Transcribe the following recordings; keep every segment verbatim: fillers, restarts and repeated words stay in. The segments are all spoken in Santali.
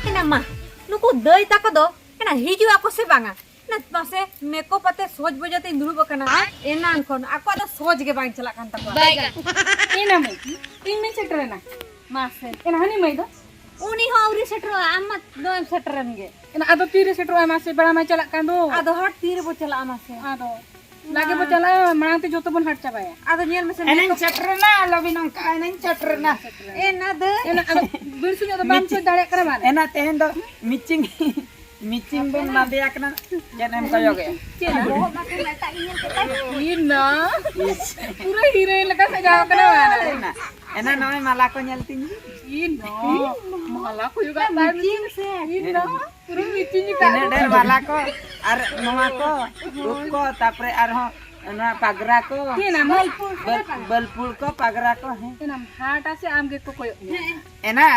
ᱮᱱᱟ ᱢᱟ, ᱱᱩᱠᱩ ᱫᱟᱹᱭ ᱛᱟᱠᱚ ᱫᱚ ᱮᱱᱟ ᱦᱤᱡᱩᱜ ᱟᱠᱚ ᱥᱮ ᱵᱟᱝᱟ? ᱮᱱᱟ ᱢᱟᱥᱮ, ᱢᱮᱠᱚᱯ ᱟᱛᱮ ᱥᱚᱡᱽ ᱵᱚᱡᱽ ᱟᱛᱮᱧ ᱫᱩᱲᱩᱵ ᱟᱠᱟᱱᱟ, ᱮᱱᱟᱱ ᱠᱷᱚᱱ ᱟᱠᱚᱣᱟᱜ ᱫᱚ ᱥᱚᱡᱽ ᱜᱮ ᱵᱟᱝ ᱪᱟᱞᱟᱜ ᱠᱟᱱ ᱛᱟᱠᱚᱣᱟ᱾ ᱮᱱᱟ ᱢᱟᱹᱭ, ᱛᱤᱱ ᱢᱮ ᱥᱮᱴᱮᱨᱮᱱᱟ? ᱢᱟᱥᱮ, ᱮᱱᱟ ᱦᱟᱹᱱᱤ ᱢᱟᱹᱭ ᱫᱚ? ᱩᱱᱤ ᱦᱚᱸ ᱟᱹᱣᱨᱤ ᱥᱮᱴᱮᱨᱚᱜᱼᱟ, ᱟᱢ ᱢᱟ ᱱᱚᱜᱼᱚᱭ ᱮᱢ ᱥᱮᱴᱮᱨᱮᱱ ᱜᱮ᱾ ᱮᱱᱟ ᱟᱫᱚ ᱛᱤᱨᱮ ᱥᱮᱴᱮᱨᱚᱜᱼᱟ ᱢᱟᱥᱮ, ᱵᱮᱲᱟ ᱢᱟ ᱪᱟᱞᱟᱜ ᱠᱟᱱ ᱫᱚ᱾ ᱟᱫᱚ ᱦᱚᱲ ᱛᱤ ᱨᱮᱵᱚ ᱪᱟᱞᱟᱜᱼᱟ ᱢᱟᱥᱮ? ᱟᱫᱚ ᱞᱟᱜᱮ ᱵᱚ ᱪᱟᱞᱟᱜᱼᱟ, ᱢᱟᱲᱟᱝ ᱛᱮ ᱡᱚᱛᱚ ᱵᱚᱱ ᱦᱟᱴ ᱪᱟᱵᱟᱭᱟ᱾ ᱟᱫᱚ ᱧᱮᱞ ᱢᱮᱥᱮ, ᱮᱱᱟᱧ ᱱᱤᱛᱚᱜ ᱥᱮᱴᱮᱨᱮᱱᱟ, ᱞᱚᱵᱤ ᱱᱚᱝᱠᱟ ᱮᱱᱟᱧ ᱥᱮᱴᱮᱨᱮᱱᱟ᱾ ᱮ ᱱᱟ ᱫᱟᱹᱭ᱾ ᱮᱱᱟ ᱟᱫᱚ ᱵᱤᱲ ᱥᱩᱧᱚᱜ ᱫᱚ ᱵᱟᱢ ᱢᱤᱪᱤ-, ᱥᱚᱡᱽ ᱫᱟᱲᱮᱭᱟᱜ ᱠᱟᱱᱟ ᱢᱟᱱᱮ᱾ ᱮᱱᱟ ᱛᱮᱦᱮᱧ ᱫᱚ ᱢᱤᱪᱤᱝ, ᱢᱤᱪᱤᱝ ᱵᱚᱱ ᱞᱟᱫᱮᱭᱟ ᱠᱟᱱᱟ, ᱪᱮᱫ ᱮᱢ ᱠᱚᱭᱚᱜᱮᱜᱼᱟ? ᱪᱮᱫ ᱵᱚᱦᱚᱜ ᱢᱟᱛᱚ ᱮᱴᱟᱜ ᱜᱮ ᱧᱮᱞ ᱠᱮᱫ ᱛᱟᱭ᱾ ᱤᱧ ᱫᱚ ᱤᱥ᱾ ᱯᱩᱨᱟᱹ ᱦᱤᱨᱳᱭᱤᱱ ᱞᱮᱠᱟ ᱥᱟᱡᱟᱣ ᱠᱟᱱᱟ ᱢᱟᱱᱮ᱾ ᱮᱱᱟ, ᱮᱱᱟ ᱱᱚᱜᱼᱚᱭ ᱢᱟᱞᱟ ᱠᱚ ᱧᱮᱞ ᱛᱤᱧ ᱢᱮ᱾ ᱤᱧ ᱫᱚ ᱢᱟᱞᱟ ᱠᱚ ᱦᱩᱭᱩᱜ ᱠᱟᱱ ᱛᱟᱭ᱾ ᱢᱤᱪᱤᱝ ᱥᱮ᱾ ᱤᱧ ᱫᱚ ᱯᱩᱨᱟᱹ ᱢᱤᱪᱤᱝ ᱠᱟᱜ ᱛᱤᱱᱟᱹᱜ ᱰᱷᱮᱨ ᱢᱟᱞᱟ ᱠᱚ ᱟᱨ ᱱᱚᱣᱟ ᱠᱚ, ᱩᱵ ᱠᱚ, ᱛᱟᱯᱚᱨᱮ ᱟᱨᱦᱚᱸ ᱱᱚᱣᱟ ᱯᱟᱜᱽᱨᱟ ᱠᱚ, ᱪᱮᱫ ᱮᱱᱟ ᱢᱟᱹᱭ? ᱵᱟᱹᱞ-, ᱵᱟᱹᱞᱯᱩᱲ ᱠᱚ, ᱯᱟᱜᱽᱨᱟ ᱠᱚ, ᱦᱮᱸ᱾ ᱪᱮᱫ ᱮᱱᱟ ᱦᱟᱴ ᱟᱥᱮ ᱟᱢ ᱜᱮᱠᱚ ᱠᱚᱭᱚᱜ ᱢᱮᱭᱟ? ᱦᱮᱸ᱾ ᱮᱱᱟ,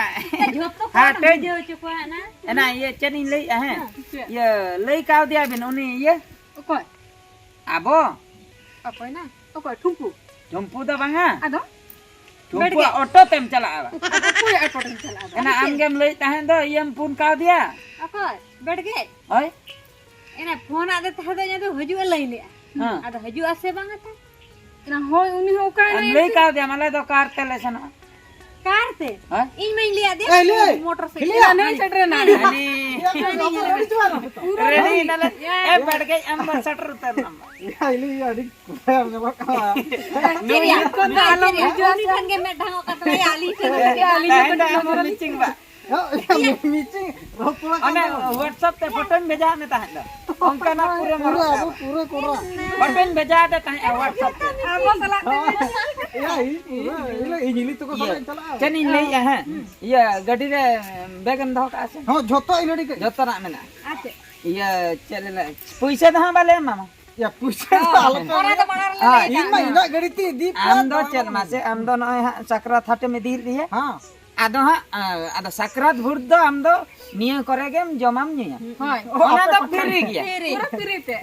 ᱡᱷᱚᱛᱚ ᱠᱚ ᱦᱟᱴ ᱟᱹᱧ᱾ ᱵᱩᱡᱷᱟᱹᱣ ᱦᱚᱪᱚ ᱠᱚᱣᱟ ᱦᱟᱸᱜ ᱱᱟ᱾ ᱮᱱᱟ, ᱤᱭᱟᱹ, ᱪᱮᱫ ᱤᱧ ᱞᱟᱹᱭᱮᱫᱼᱟ, ᱦᱮᱸ? ᱪᱮᱫ? ᱤᱭᱟᱹ, ᱞᱟᱹᱭ ᱠᱟᱣᱫᱮᱭᱟ ᱵᱤᱱ ᱩᱱᱤ ᱤᱭᱟᱹ? ᱚᱠᱚᱭ? ᱟᱵᱚ᱾ ᱚᱠᱚᱭ ᱱᱟ? ᱚᱠᱚᱭ? ᱴᱷᱩᱢᱯᱩ? ᱴᱷᱩᱢᱯᱩ ᱫᱚ ᱵᱟᱝᱟ᱾ ᱟᱫᱚ? ᱴᱷᱩᱢᱯᱩᱣᱟᱜ ᱵᱮᱰᱜᱮ? ᱚᱴᱳ ᱛᱮᱢ ᱪᱟᱞᱟᱜᱼᱟ᱾ ᱟᱫᱚ ᱚᱠᱚᱭᱟᱜ ᱚᱴᱳ ᱛᱮᱢ ᱪᱟᱞᱟᱜᱼᱟ? ᱮᱱᱟ ᱟᱢ ᱜᱮᱢ ᱞᱟᱹᱭᱮᱫ ᱛᱟᱦᱮᱸᱫ ᱫᱚ, ᱤᱭᱟᱹᱢ ᱯᱷᱳᱱ ᱠᱟᱣᱫᱮᱭᱟ? ᱚᱠᱚᱭ? ᱵᱮᱰᱜᱮ? ᱦᱳᱭ᱾ ᱮᱱᱟ ᱯᱷᱳᱱ ᱟᱫᱮ ᱛᱟᱦᱮᱸ ᱫᱚ, ᱤᱧ ᱫᱚ ᱦᱤᱡᱩᱜ ᱮ ᱞᱟᱹᱭ ᱞᱮᱜᱼᱟ᱾ ᱦᱮᱸ᱾ ᱟᱫᱚ ᱦᱤᱡᱩᱜ ᱟᱥᱮ ᱵᱟᱝᱟ ᱛᱟ? ᱮᱱᱟ ᱦᱳᱭ, ᱩᱱᱤ ᱦᱚᱸ ᱚᱠᱟᱭ ᱟᱢ ᱞᱟᱹᱭ ᱞᱟᱹᱭ ᱠᱟᱣᱫᱮᱭᱟᱢ, ᱟᱞᱮ ᱫᱚ ᱠᱟᱨ ᱛᱮᱞᱮ ᱥᱮᱱᱚᱜᱼᱟ᱾ ᱠᱟᱨ ᱛᱮ? ᱦᱮᱸ? ᱤᱧ ᱢᱟᱧ ᱞᱟᱹᱭ ᱟᱫᱮᱭᱟ, ᱮᱭ, ᱞᱟᱹᱭ᱾ Motor cycle. ᱠᱷᱤᱞᱤᱭᱟ᱾ ᱦᱟᱱᱮ ᱥᱮᱴᱮᱨᱮᱱᱟ᱾ ᱦᱟᱱᱮ᱾ ᱨᱮᱰᱤ ᱱᱟᱞᱮ᱾ ᱮ, ᱵᱟᱲᱜᱮᱡ ᱟᱢ ᱫᱚ ᱥᱮᱴᱮᱨ ᱩᱛᱟᱹᱨ ᱱᱟᱢ᱾ ᱭᱟ, ᱤᱞᱤ ᱟᱹᱰᱤ ᱠᱚᱭᱟ ᱧᱮᱞᱚᱜ ᱠᱟᱱᱟ᱾ ᱱᱩᱭ ᱪᱮᱫ ᱭᱟ? ᱠᱚ ᱫᱚ ᱟᱞᱚᱢ ᱦᱤᱡᱩᱜᱼᱟ ᱩᱱᱤ ᱥᱮ᱾ ᱴᱷᱮᱱ ᱜᱮ ᱢᱮᱫ ᱰᱷᱟᱝᱚᱜ ᱠᱟᱱ ᱛᱟᱭᱟ, ᱟᱹᱞᱤᱧ ᱴᱷᱮᱱ ᱜᱮ᱾ ᱟᱹᱞᱤᱧ ᱛᱟᱦᱮᱸ ᱦᱚᱸ ᱫᱚ ᱟᱢ ᱫᱚ ᱢᱤᱪᱤᱝ ᱵᱟ᱾ ᱦᱮᱸ, ᱢᱤᱪᱤᱝ ᱨᱚᱯᱚᱲ ᱚᱱᱮ ᱠᱟᱱᱟ᱾ WhatsApp ᱛᱮ ᱯᱷᱳᱴᱳᱧ ᱵᱷᱮᱡᱟ ᱟᱫ ᱢᱮ ᱛᱟᱦᱮᱸᱫ ᱫᱚ᱾ ᱚᱱᱠᱟᱱᱟᱜ ᱯᱩᱨᱟᱹ ᱯᱩᱨᱟᱹ ᱢᱚᱨᱚᱛ ᱟᱵᱚ ᱟᱵᱚ᱾ ᱯᱩᱨᱟᱹ ᱠᱚᱨᱟ᱾ ᱯᱷᱳᱴᱳᱧ ᱵᱷᱮᱡᱟ ᱟᱫᱮ ᱛᱟᱦᱮᱸᱫ WhatsApp ᱛᱮ᱾ ᱟᱵᱚ ᱥᱟᱞᱟᱜ ᱛᱮ᱾ ᱦᱮᱸ, ᱮᱭᱟ, ᱤᱧ ᱯᱩᱨᱟᱹ, ᱤᱧ ᱞᱟᱹᱭ, ᱤᱧ ᱦᱤᱞᱤ ᱛᱟᱠᱚ ᱥᱟᱞᱟᱜ ᱤᱧ ᱪᱟᱞᱟᱜᱼᱟ᱾ ᱪᱮᱫ ᱤᱧ ᱞᱟᱹᱭᱮᱜᱼᱟ, ᱦᱮᱸ? ᱤᱭᱟᱹ, ᱜᱟᱹᱰᱤ ᱨᱮ ᱵᱮᱜᱽ ᱮᱢ ᱫᱚᱦᱚ ᱠᱟᱜᱼᱟ ᱥᱮ? ᱦᱚᱸ, ᱡᱷᱚᱛᱚ ᱤᱧ ᱨᱮᱰᱤ ᱠᱟᱜ᱾ ᱡᱷᱚᱛᱚᱱᱟᱜ ᱢᱮᱱᱟᱜᱼᱟ᱾ ᱟᱨ ᱪᱮᱫ? ᱤᱭᱟᱹ, ᱪᱮᱫ ᱞᱮ ᱞᱟᱹᱭᱟ? ᱯᱩᱭᱥᱟᱹ ᱫᱚ ᱦᱟᱸᱜ ᱵᱟᱞᱮ ᱮᱢᱟᱢᱟ᱾ ᱭᱟ, ᱯᱩᱭᱥᱟᱹ ᱫᱚ ᱦᱚᱸ, ᱟᱞᱚᱯᱮ ᱚᱱᱟ ᱫᱚ ᱢᱟᱲᱟᱝ ᱨᱮᱞᱮ ᱦᱳᱭ᱾ ᱞᱟᱹᱭ ᱤᱧ ᱢᱟ ᱠᱟᱜ ᱤᱧᱟᱹᱜ ᱜᱟᱹᱰᱤ ᱛᱮ ᱤᱫᱤ ᱯᱮ, ᱟᱢ ᱫᱚ ᱵᱟᱝ ᱪᱮᱫ ᱵᱟᱝ᱾ ᱢᱟᱥᱮ, ᱟᱢ ᱫᱚ ᱱᱚᱜᱼᱚᱭ ᱦᱟᱸᱜ ᱥᱟᱠᱨᱟᱛ ᱦᱟᱴᱮᱢ ᱤᱫᱤᱭᱮᱫ ᱞᱮᱭᱟ᱾ ᱦᱮᱸ᱾ ᱟᱫᱚ ᱦᱟᱸᱜ, ᱟ, ᱟᱫᱚ ᱥᱟᱠᱨᱟᱛ ᱵᱷᱳᱨ ᱫᱚ ᱟᱢ ᱫᱚ ᱱᱤᱭᱟᱹ ᱠᱚᱨᱮ ᱜᱮᱢ ᱡᱚᱢᱟᱢ ᱧᱩᱭᱟ᱾ ᱦᱳᱭ᱾ ᱚᱱᱟ ᱫᱚ ᱟᱯᱮ ᱯᱷᱤᱨᱤ ᱜᱮᱭᱟ᱾ ᱯᱷᱤᱨᱤ᱾ ᱯᱩᱨᱟᱹ ᱯᱷᱤᱨᱤ ᱛᱮ᱾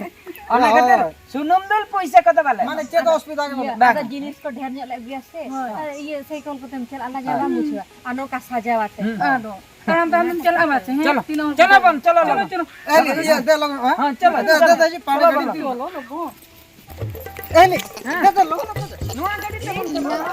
ᱚᱱᱟ ᱠᱷᱟᱹᱛᱤᱨ ᱦᱳᱭ᱾ ᱥᱩᱱᱩᱢ ᱫᱩᱞ ᱯᱚᱭᱥᱟ ᱠᱚᱫᱚ ᱵᱟᱞᱮ ᱢᱟᱱᱮ ᱪᱮᱫ ᱚᱥᱩᱵᱤᱫᱷᱟ ᱜᱮ ᱵᱟᱹᱱᱩᱜ᱾ ᱵᱟᱝ᱾ ᱟᱫᱚ ᱡᱤᱱᱤᱥ ᱠᱚ ᱰᱷᱮᱨ ᱧᱚᱜ ᱞᱮ ᱟᱹᱜᱩᱭᱟ ᱥᱮ᱾ ᱦᱳᱭ᱾ ᱟᱨ ᱤᱭᱟᱹ ᱥᱟᱭᱠᱮᱞ ᱠᱚᱛᱮᱢ ᱪᱟᱞᱟᱜᱼᱟ, ᱞᱟᱸᱜᱟ ᱦᱳᱭ᱾ ᱵᱟᱢ ᱵᱩᱡᱷᱟᱹᱣᱟ᱾ ᱟᱨ ᱱᱚᱝᱠᱟ ᱥᱟᱡᱟᱣ ᱟᱛᱮ᱾ ᱦᱩᱸ᱾ ᱟᱫᱚ ᱛᱟᱲᱟᱢ ᱛᱟᱲᱟᱢ ᱛᱮᱢ ᱪᱟᱞᱟᱜᱼᱟ ᱵᱟᱥᱮ, ᱦᱮᱸ? ᱪᱚᱞᱚ᱾ ᱛᱤᱱᱟᱹᱜ ᱦᱚᱲ ᱪᱚᱞᱚ ᱵᱚᱱ, ᱪᱚᱞᱚ ᱪᱚᱞᱚ, ᱞᱚᱜᱚᱱ᱾ ᱪᱚᱞᱚ᱾ ᱮ, ᱤᱭᱟᱹ, ᱫᱮ ᱞᱚᱜᱚᱱ, ᱦᱮᱸ? ᱦᱮᱸ, ᱪᱚᱞᱚ, ᱫᱮ, ᱪᱚᱞᱚ᱾ ᱫᱮ, ᱫᱮ, ᱯᱟᱲᱮ ᱪᱚᱞᱚ, ᱜᱟᱹᱰᱤ ᱪᱚᱞᱚ᱾ ᱫᱮ᱾ ᱞᱚᱜᱚᱱ, ᱞᱚᱜᱚᱱ᱾ ᱮ, ᱱᱤ, ᱦᱮᱸ᱾ ᱫᱮ, ᱫᱮ, ᱞᱚᱜᱚᱱ, ᱞᱚᱜᱚᱱ᱾ ᱱᱚᱣᱟ ᱜᱟᱹᱰᱤ ᱛᱮ ᱵᱚᱱ ᱪᱟᱞᱟᱜᱼᱟ᱾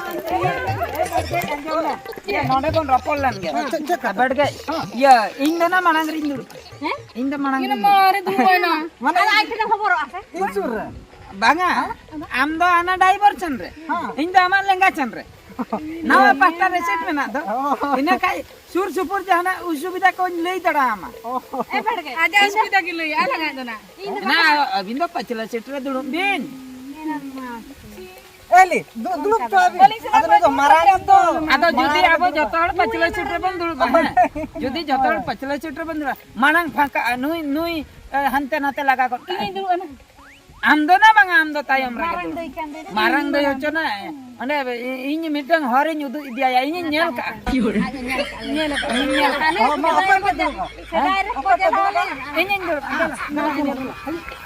ᱮ, ᱱᱚᱰᱮ ᱵᱚᱱ ᱨᱚᱯᱚᱲ ᱞᱮᱱ ᱜᱮ᱾ ᱦᱮᱸ, ᱪᱮᱫ, ᱪᱮᱫ ᱠᱟᱛᱷᱟ? ᱵᱮᱴ ᱜᱮ᱾ ᱦᱮᱸ᱾ ᱤᱭᱟᱹ, ᱤᱧ ᱫᱚ ᱱᱟ ᱢᱟᱲᱟᱝ ᱨᱤᱧ ᱫᱩᱲᱩᱵ᱾ ᱦᱮᱸ? ᱤᱧ ᱫᱚ ᱢᱟᱲᱟᱝ ᱤᱧ ᱨᱤᱧ ᱫᱚ ᱫᱩᱲᱩᱵ᱾ ᱢᱟᱲᱟᱝ ᱨᱮ ᱫᱩᱲᱩᱵ ᱮᱱᱟ᱾ ᱢᱟᱱᱮ ᱟᱫᱚ ᱟᱡ ᱴᱷᱮᱱ ᱮ ᱦᱚᱵᱚᱨᱚᱜᱼᱟ ᱥᱮ? ᱤᱧ ᱥᱩᱨ ᱨᱮ᱾ ᱵᱟᱝᱟ, ᱟᱢ ᱫᱚ ᱦᱟᱱᱟ ᱰᱟᱭᱵᱚᱨ ᱪᱮᱱ ᱨᱮ, ᱦᱮᱸ᱾ ᱤᱧ ᱫᱚ ᱟᱢᱟᱜ ᱞᱮᱸᱜᱟ ᱪᱮᱱ ᱨᱮ᱾ ᱱᱟᱣᱟ ᱯᱟᱦᱴᱟ ᱨᱮ ᱥᱤᱴ ᱢᱮᱱᱟᱜ ᱫᱚ᱾ ᱚ᱾ ᱤᱱᱟᱹ ᱠᱷᱟᱡ ᱥᱩᱨ ᱥᱩᱯᱩᱨ ᱡᱟᱦᱟᱱᱟᱜ ᱚᱥᱩᱵᱤᱫᱷᱟ ᱠᱚᱧ ᱞᱟᱹᱭ ᱫᱟᱲᱮᱭᱟᱢᱟ᱾ ᱚ᱾ ᱮ ᱵᱟᱲᱜᱮ᱾ ᱟᱡᱟᱜ ᱚᱥᱩᱵᱤᱫᱷᱟ ᱜᱮ ᱞᱟᱹᱭᱟ, ᱟᱞᱟᱝᱟᱜ ᱫᱚ ᱱᱟᱜ᱾ ᱤᱧ ᱫᱚ ᱱᱟ, ᱟᱹᱵᱤᱱ ᱫᱚ ᱯᱟᱹᱪᱷᱞᱟᱹ ᱥᱤᱴ ᱨᱮ ᱫᱩᱲᱩᱵ ᱵᱤᱱ᱾ ᱮᱞᱤ, ᱫᱩ-, ᱫᱩᱲᱩᱵ ᱛᱚ ᱟᱹᱵᱤᱱ᱾ ᱟᱫᱚ ᱱᱩᱭ ᱫᱚ ᱢᱟᱨᱟᱝ ᱫᱚ᱾ ᱟᱫᱚ ᱡᱩᱫᱤ ᱢᱟᱨᱟᱝ ᱟᱵᱚ ᱫᱚ᱾ ᱡᱚᱛᱚ ᱦᱚᱲ ᱯᱟᱹᱪᱷᱞᱟᱹ ᱥᱤᱴ ᱨᱮᱵᱚᱱ ᱫᱩᱲᱩᱵᱟ, ᱦᱮᱸ? ᱡᱩᱫᱤ ᱡᱚᱛᱚ ᱦᱚᱲ ᱯᱟᱹᱪᱷᱞᱟᱹ ᱥᱤᱴ ᱨᱮᱵᱚᱱ ᱫᱩᱲᱩᱵᱟ, ᱢᱟᱲᱟᱝ ᱯᱷᱟᱸᱠᱟᱜᱼᱟ, ᱱᱩᱭ, ᱱᱩᱭ, ᱮ, ᱦᱟᱱᱛᱮ ᱱᱟᱛᱮ ᱞᱟᱜᱟ ᱜᱚᱫ ᱠᱟᱜᱼᱟᱭ᱾ ᱤᱧᱤᱧ ᱫᱩᱲᱩᱵᱼᱟ ᱱᱟ᱾ ᱟᱢ ᱫᱚ ᱱᱟ ᱵᱟᱝᱟ, ᱟᱢ ᱫᱚ ᱛᱟᱭᱚᱢ ᱨᱮᱜᱮ ᱢᱟᱨᱟᱝ ᱫᱩᱲᱩᱵ᱾ ᱫᱟᱹᱭ ᱠᱟᱱ ᱫᱚ ᱤᱧ ᱢᱟᱨᱟᱝ ᱫᱟᱹᱭ ᱢᱟᱨᱟᱝ᱾ ᱦᱚᱪᱚ ᱱᱟ᱾ ᱚᱸᱰᱮ ᱤ-, ᱤᱧ ᱢᱤᱫᱴᱟᱝ ᱦᱚᱨᱤᱧ ᱩᱫᱩᱜ ᱤᱫᱤᱭᱟᱭᱟ, ᱤᱧᱤᱧ ᱧᱮᱞ ᱠᱟᱜᱼᱟ᱾ ᱟᱡ ᱮ ᱧᱮᱞ ᱠᱟᱜᱼᱟ, ᱞᱟᱹᱭ ᱤᱧᱤᱧ ᱧᱮᱞ ᱠᱟᱜᱼᱟ᱾ ᱠᱟᱜᱼᱟ᱾ ᱦᱚᱸ, ᱢᱟ, ᱚᱠᱚᱭ ᱯᱮ ᱫᱩᱲᱩᱵᱼᱟ? ᱥᱮᱫᱟᱭ ᱨᱮ ᱠᱚ ᱪᱟᱞᱟᱣ ᱞᱮᱱᱟ᱾ ᱤᱧᱤᱧ ᱫᱩᱲᱩᱵ, ᱫᱮᱞᱟ, ᱫᱮᱞᱟ, ᱧᱮᱞ ᱠᱟᱜᱼᱟ᱾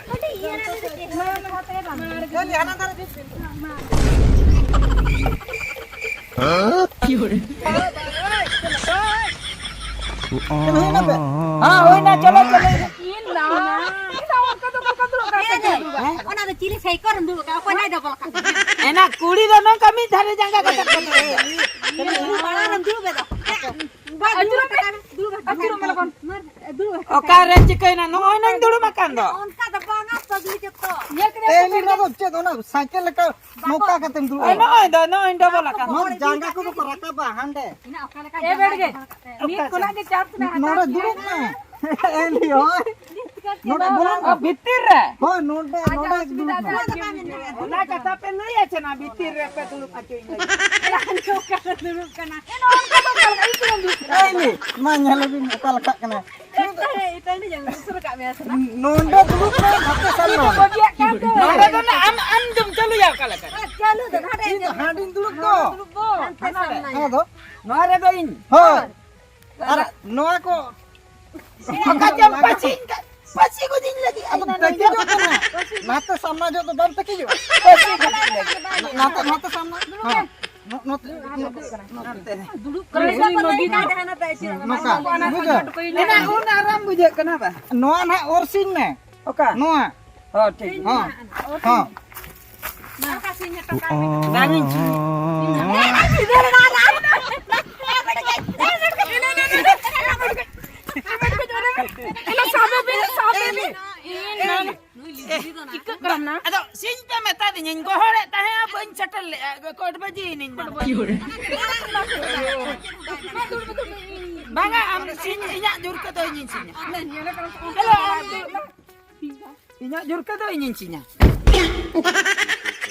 ᱠᱟᱹᱴᱤᱡ ᱤᱭᱟᱹ ᱨᱮ ᱫᱚ ᱪᱮᱫ ᱦᱚᱸ ᱵᱟᱝ᱾ ᱦᱟᱱᱟ ᱫᱷᱟᱨᱮ ᱫᱩᱲᱩᱵ ᱯᱮ᱾ ᱦᱮᱸ, ᱦᱩᱭᱱᱟ ᱯᱮ? ᱦᱮᱸ, ᱦᱩᱭᱱᱟ, ᱪᱚᱞᱚ, ᱪᱚᱞᱚ᱾ ᱤᱧ ᱫᱚ, ᱤᱧ ᱫᱚ ᱚᱱᱠᱟ ᱫᱚ ᱵᱟᱠᱚ ᱫᱩᱲᱩᱵ ᱠᱟᱱᱟ᱾ ᱦᱮᱸ, ᱚᱱᱟ ᱫᱚ ᱪᱤᱞᱤ ᱥᱟᱭᱠᱚᱞ ᱨᱮᱢ ᱫᱩᱲᱩᱵ ᱠᱟᱱᱟ? ᱚᱠᱚᱭ ᱱᱟᱭ ᱰᱚᱵᱚᱞ ᱠᱟᱜ ᱢᱮᱭᱟ? ᱮᱱᱟ ᱠᱩᱲᱤ ᱫᱚ ᱱᱚᱝᱠᱟ ᱢᱤᱫ ᱫᱷᱟᱨᱮ ᱡᱟᱸᱜᱟ ᱠᱟᱛᱮ ᱠᱚ ᱫᱩᱲᱩᱵ᱾ ᱢᱟᱲᱟᱝ ᱨᱮᱢ ᱫᱩᱲᱩᱵ ᱮ ᱫᱚ᱾ ᱟᱹᱪᱩᱨᱚᱜ ᱢᱮ, ᱫᱩᱲᱩᱵ ᱟᱹᱪᱩᱨᱚᱜ ᱢᱮ ᱞᱚᱜᱚᱱ᱾ ᱫᱩᱲᱩᱵ ᱟᱠᱟᱱ᱾ ᱚᱠᱟᱨᱮ ᱪᱤᱠᱟᱹᱭᱮᱱᱟ? ᱱᱚᱜᱼᱚᱭ ᱱᱟᱧ ᱫᱩᱲᱩᱵ ᱟᱠᱟᱱ ᱫᱚ᱾ ᱚᱱᱠᱟ ᱫᱚ ᱵᱟᱝᱟ, ᱯᱟᱜᱽᱞᱤ ᱡᱚᱛᱚ᱾ ᱧᱮᱞ ᱠᱮᱫᱟ ᱮ, ᱯᱮ ᱱᱚᱣᱟ ᱫᱚ ᱪᱮᱫ? ᱚᱱᱟ ᱥᱟᱭᱠᱮᱞ ᱞᱮᱠᱟ ᱱᱚᱝᱠᱟ ᱠᱟᱛᱮᱢ ᱫᱩᱲᱩᱵ ᱮ, ᱟᱠᱟᱱᱟ᱾ ᱱᱚᱜᱼᱚᱭ ᱫᱚ, ᱱᱚᱜᱼᱚᱭ ᱰᱚᱵᱚᱞ ᱟᱠᱟᱱ᱾ ᱱᱚᱣᱟ ᱡᱟᱸᱜᱟ ᱠᱚᱫᱚ ᱠᱚ ᱨᱟᱠᱟᱵᱟ ᱦᱟᱸᱰᱮ᱾ ᱮ ᱵᱮᱲ ᱜᱮ᱾ ᱱᱤᱛ ᱠᱷᱚᱱᱟᱜ ᱜᱮ ᱪᱟᱱᱥ ᱢᱮᱱᱟᱜᱼᱟ᱾ ᱱᱚᱰᱮ ᱫᱩᱲᱩᱵ ᱢᱮ᱾ ᱮ, ᱱᱤ, ᱦᱳᱭ᱾ ᱱᱚᱰᱮ ᱵᱚᱞᱚᱱ ᱚ, ᱢᱮ᱾ ᱵᱷᱤᱛᱤᱨ ᱨᱮ? ᱦᱳᱭ, ᱱᱚᱰᱮ, ᱟᱡᱟᱜ ᱱᱚᱰᱮ ᱚᱥᱩᱵᱤᱫᱷᱟ ᱫᱩᱲᱩᱵ ᱫᱚ ᱢᱮ᱾ ᱟᱡ ᱜᱮ ᱵᱩᱡᱷᱟᱹᱣᱟ᱾ ᱚᱱᱟ ᱠᱟᱛᱷᱟ ᱯᱮ ᱞᱟᱹᱭᱟ ᱪᱮ ᱱᱟ ᱵᱷᱤᱛᱤᱨ ᱨᱮ ᱯᱮ ᱫᱩᱲᱩᱵ ᱦᱚᱪᱚᱭ ᱞᱟᱹᱜᱤᱫ? ᱫᱩᱲᱩᱵ ᱠᱟᱱᱟ᱾ ᱮ, ᱱᱚᱜᱼᱚ ᱱᱚᱝᱠᱟ ᱫᱚ ᱚᱠᱟ ᱞᱮᱠᱟ? ᱤᱧ ᱫᱩᱧ ᱫᱩᱲᱩᱵ ᱠᱟᱱᱟ᱾ ᱮ, ᱱᱤ, ᱢᱟ ᱧᱮᱞ ᱟᱹᱵᱤᱱ ᱚᱠᱟ ᱞᱮᱠᱟᱜ ᱠᱟᱱᱟ᱾ ᱮᱴᱟᱜ ᱨᱮ, ᱮᱴᱟᱜ ᱨᱮ ᱡᱟᱸᱜᱟ ᱩᱥᱩᱨ ᱠᱟᱜ ᱢᱮᱭᱟ ᱥᱮ ᱱᱟ? ᱱᱚᱰᱮ ᱫᱩᱲᱩᱵ ᱢᱮ, ᱱᱚᱛᱮ ᱥᱮᱱ ᱢᱮ᱾ ᱵᱟᱹᱜᱤᱭᱟᱜ ᱠᱟᱱ ᱫᱚ᱾ ᱱᱚᱰᱮ ᱫᱚ ᱱᱟ ᱟᱢ, ᱟᱢ ᱫᱚᱢ ᱪᱟᱹᱞᱩᱭᱟ ᱚᱠᱟ ᱞᱮᱠᱟ? ᱪᱟᱹᱞᱩ ᱫᱚ ᱱᱟᱰᱮ ᱤᱧ ᱫᱚ ᱦᱟᱸᱰᱤᱧ ᱫᱩᱲᱩᱵ ᱫᱚ᱾ ᱫᱩᱲᱩᱵ ᱵᱚ᱾ ᱦᱟᱱᱛᱮ ᱦᱟᱱᱟ ᱨᱮ᱾ ᱥᱟᱢᱱᱟ᱾ ᱦᱮᱸ ᱫᱚ᱾ ᱱᱚᱣᱟ ᱨᱮᱫᱚ ᱤᱧ᱾ ᱦᱳᱭ᱾ ᱟᱨ ᱱᱚᱣᱟ ᱠᱚ ᱚᱠᱟ ᱪᱚᱢ ᱯᱟᱹᱪᱤᱧ ᱠᱟᱜ᱾ ᱯᱟᱹᱥᱤ ᱜᱚᱡᱤᱧ ᱞᱟᱹᱜᱤᱫ᱾ ᱟᱫᱚ ᱛᱟᱹᱠᱤᱡᱚᱜ ᱠᱟᱱᱟ᱾ ᱱᱟᱛᱮ ᱥᱟᱢᱱᱟ ᱡᱚᱜ ᱫᱚ ᱵᱟᱢ ᱛᱟᱹᱠᱤᱡᱚᱜᱼᱟ᱾ ᱯᱟᱹᱥᱤ ᱜᱚᱡᱤᱧ ᱞᱟᱹᱜᱤᱫ᱾ ᱱᱟᱛᱮ, ᱱᱟᱛᱮ ᱥᱟᱢᱱᱟ᱾ ᱦᱮᱸ᱾ ᱱᱚ-, ᱱᱚᱛᱮ, ᱱᱚᱛᱮ᱾ ᱫᱩᱲᱩᱵ ᱠᱟᱱᱟ᱾ ᱱᱚᱝᱠᱟ᱾ ᱵᱩᱡᱷᱟᱹᱣ? ᱮᱱᱟ ᱩᱱ ᱟᱨᱟᱢ ᱵᱩᱡᱷᱟᱹᱜ ᱠᱟᱱᱟ ᱵᱟ? ᱱᱚᱣᱟ ᱱᱟᱦᱟᱜ ᱚᱨ ᱥᱤᱧ ᱢᱮ᱾ ᱚᱠᱟ? ᱱᱚᱣᱟ᱾ ᱦᱚᱸ, ᱴᱷᱤᱠ ᱜᱮᱭᱟ᱾ ᱦᱚᱸ᱾ ᱦᱚᱸ᱾ ᱵᱟᱝ ᱤᱧ ᱪᱷᱩᱸᱭᱟ᱾ ᱪᱤᱠᱟᱹᱜ ᱠᱟᱱᱟ ᱱᱟ? ᱟᱫᱚ ᱥᱤᱧ ᱯᱮ ᱢᱮᱛᱟ ᱫᱤᱧᱟᱹᱧ, ᱜᱚᱦᱚᱲᱮᱫ ᱛᱟᱦᱮᱸᱜᱼᱟ, ᱵᱟᱹᱧ ᱥᱮᱴᱮᱨ ᱞᱮᱜᱼᱟ, ᱠᱳᱴ ᱵᱟᱹᱡᱤᱭᱮᱱᱟᱹᱧ ᱵᱟᱝ᱾ ᱵᱟᱝᱟ, ᱟᱢ ᱥᱤᱧ, ᱤᱧᱟᱹᱜ ᱡᱳᱨ ᱛᱮᱫᱚ ᱤᱧᱤᱧ ᱥᱤᱧᱟ᱾ ᱦᱮᱞᱳ, ᱟᱢ ᱫᱚ ᱤᱧᱟᱹᱜ ᱡᱳᱨ ᱛᱮᱫᱚ ᱤᱧᱤᱧ ᱥᱤᱧᱟ᱾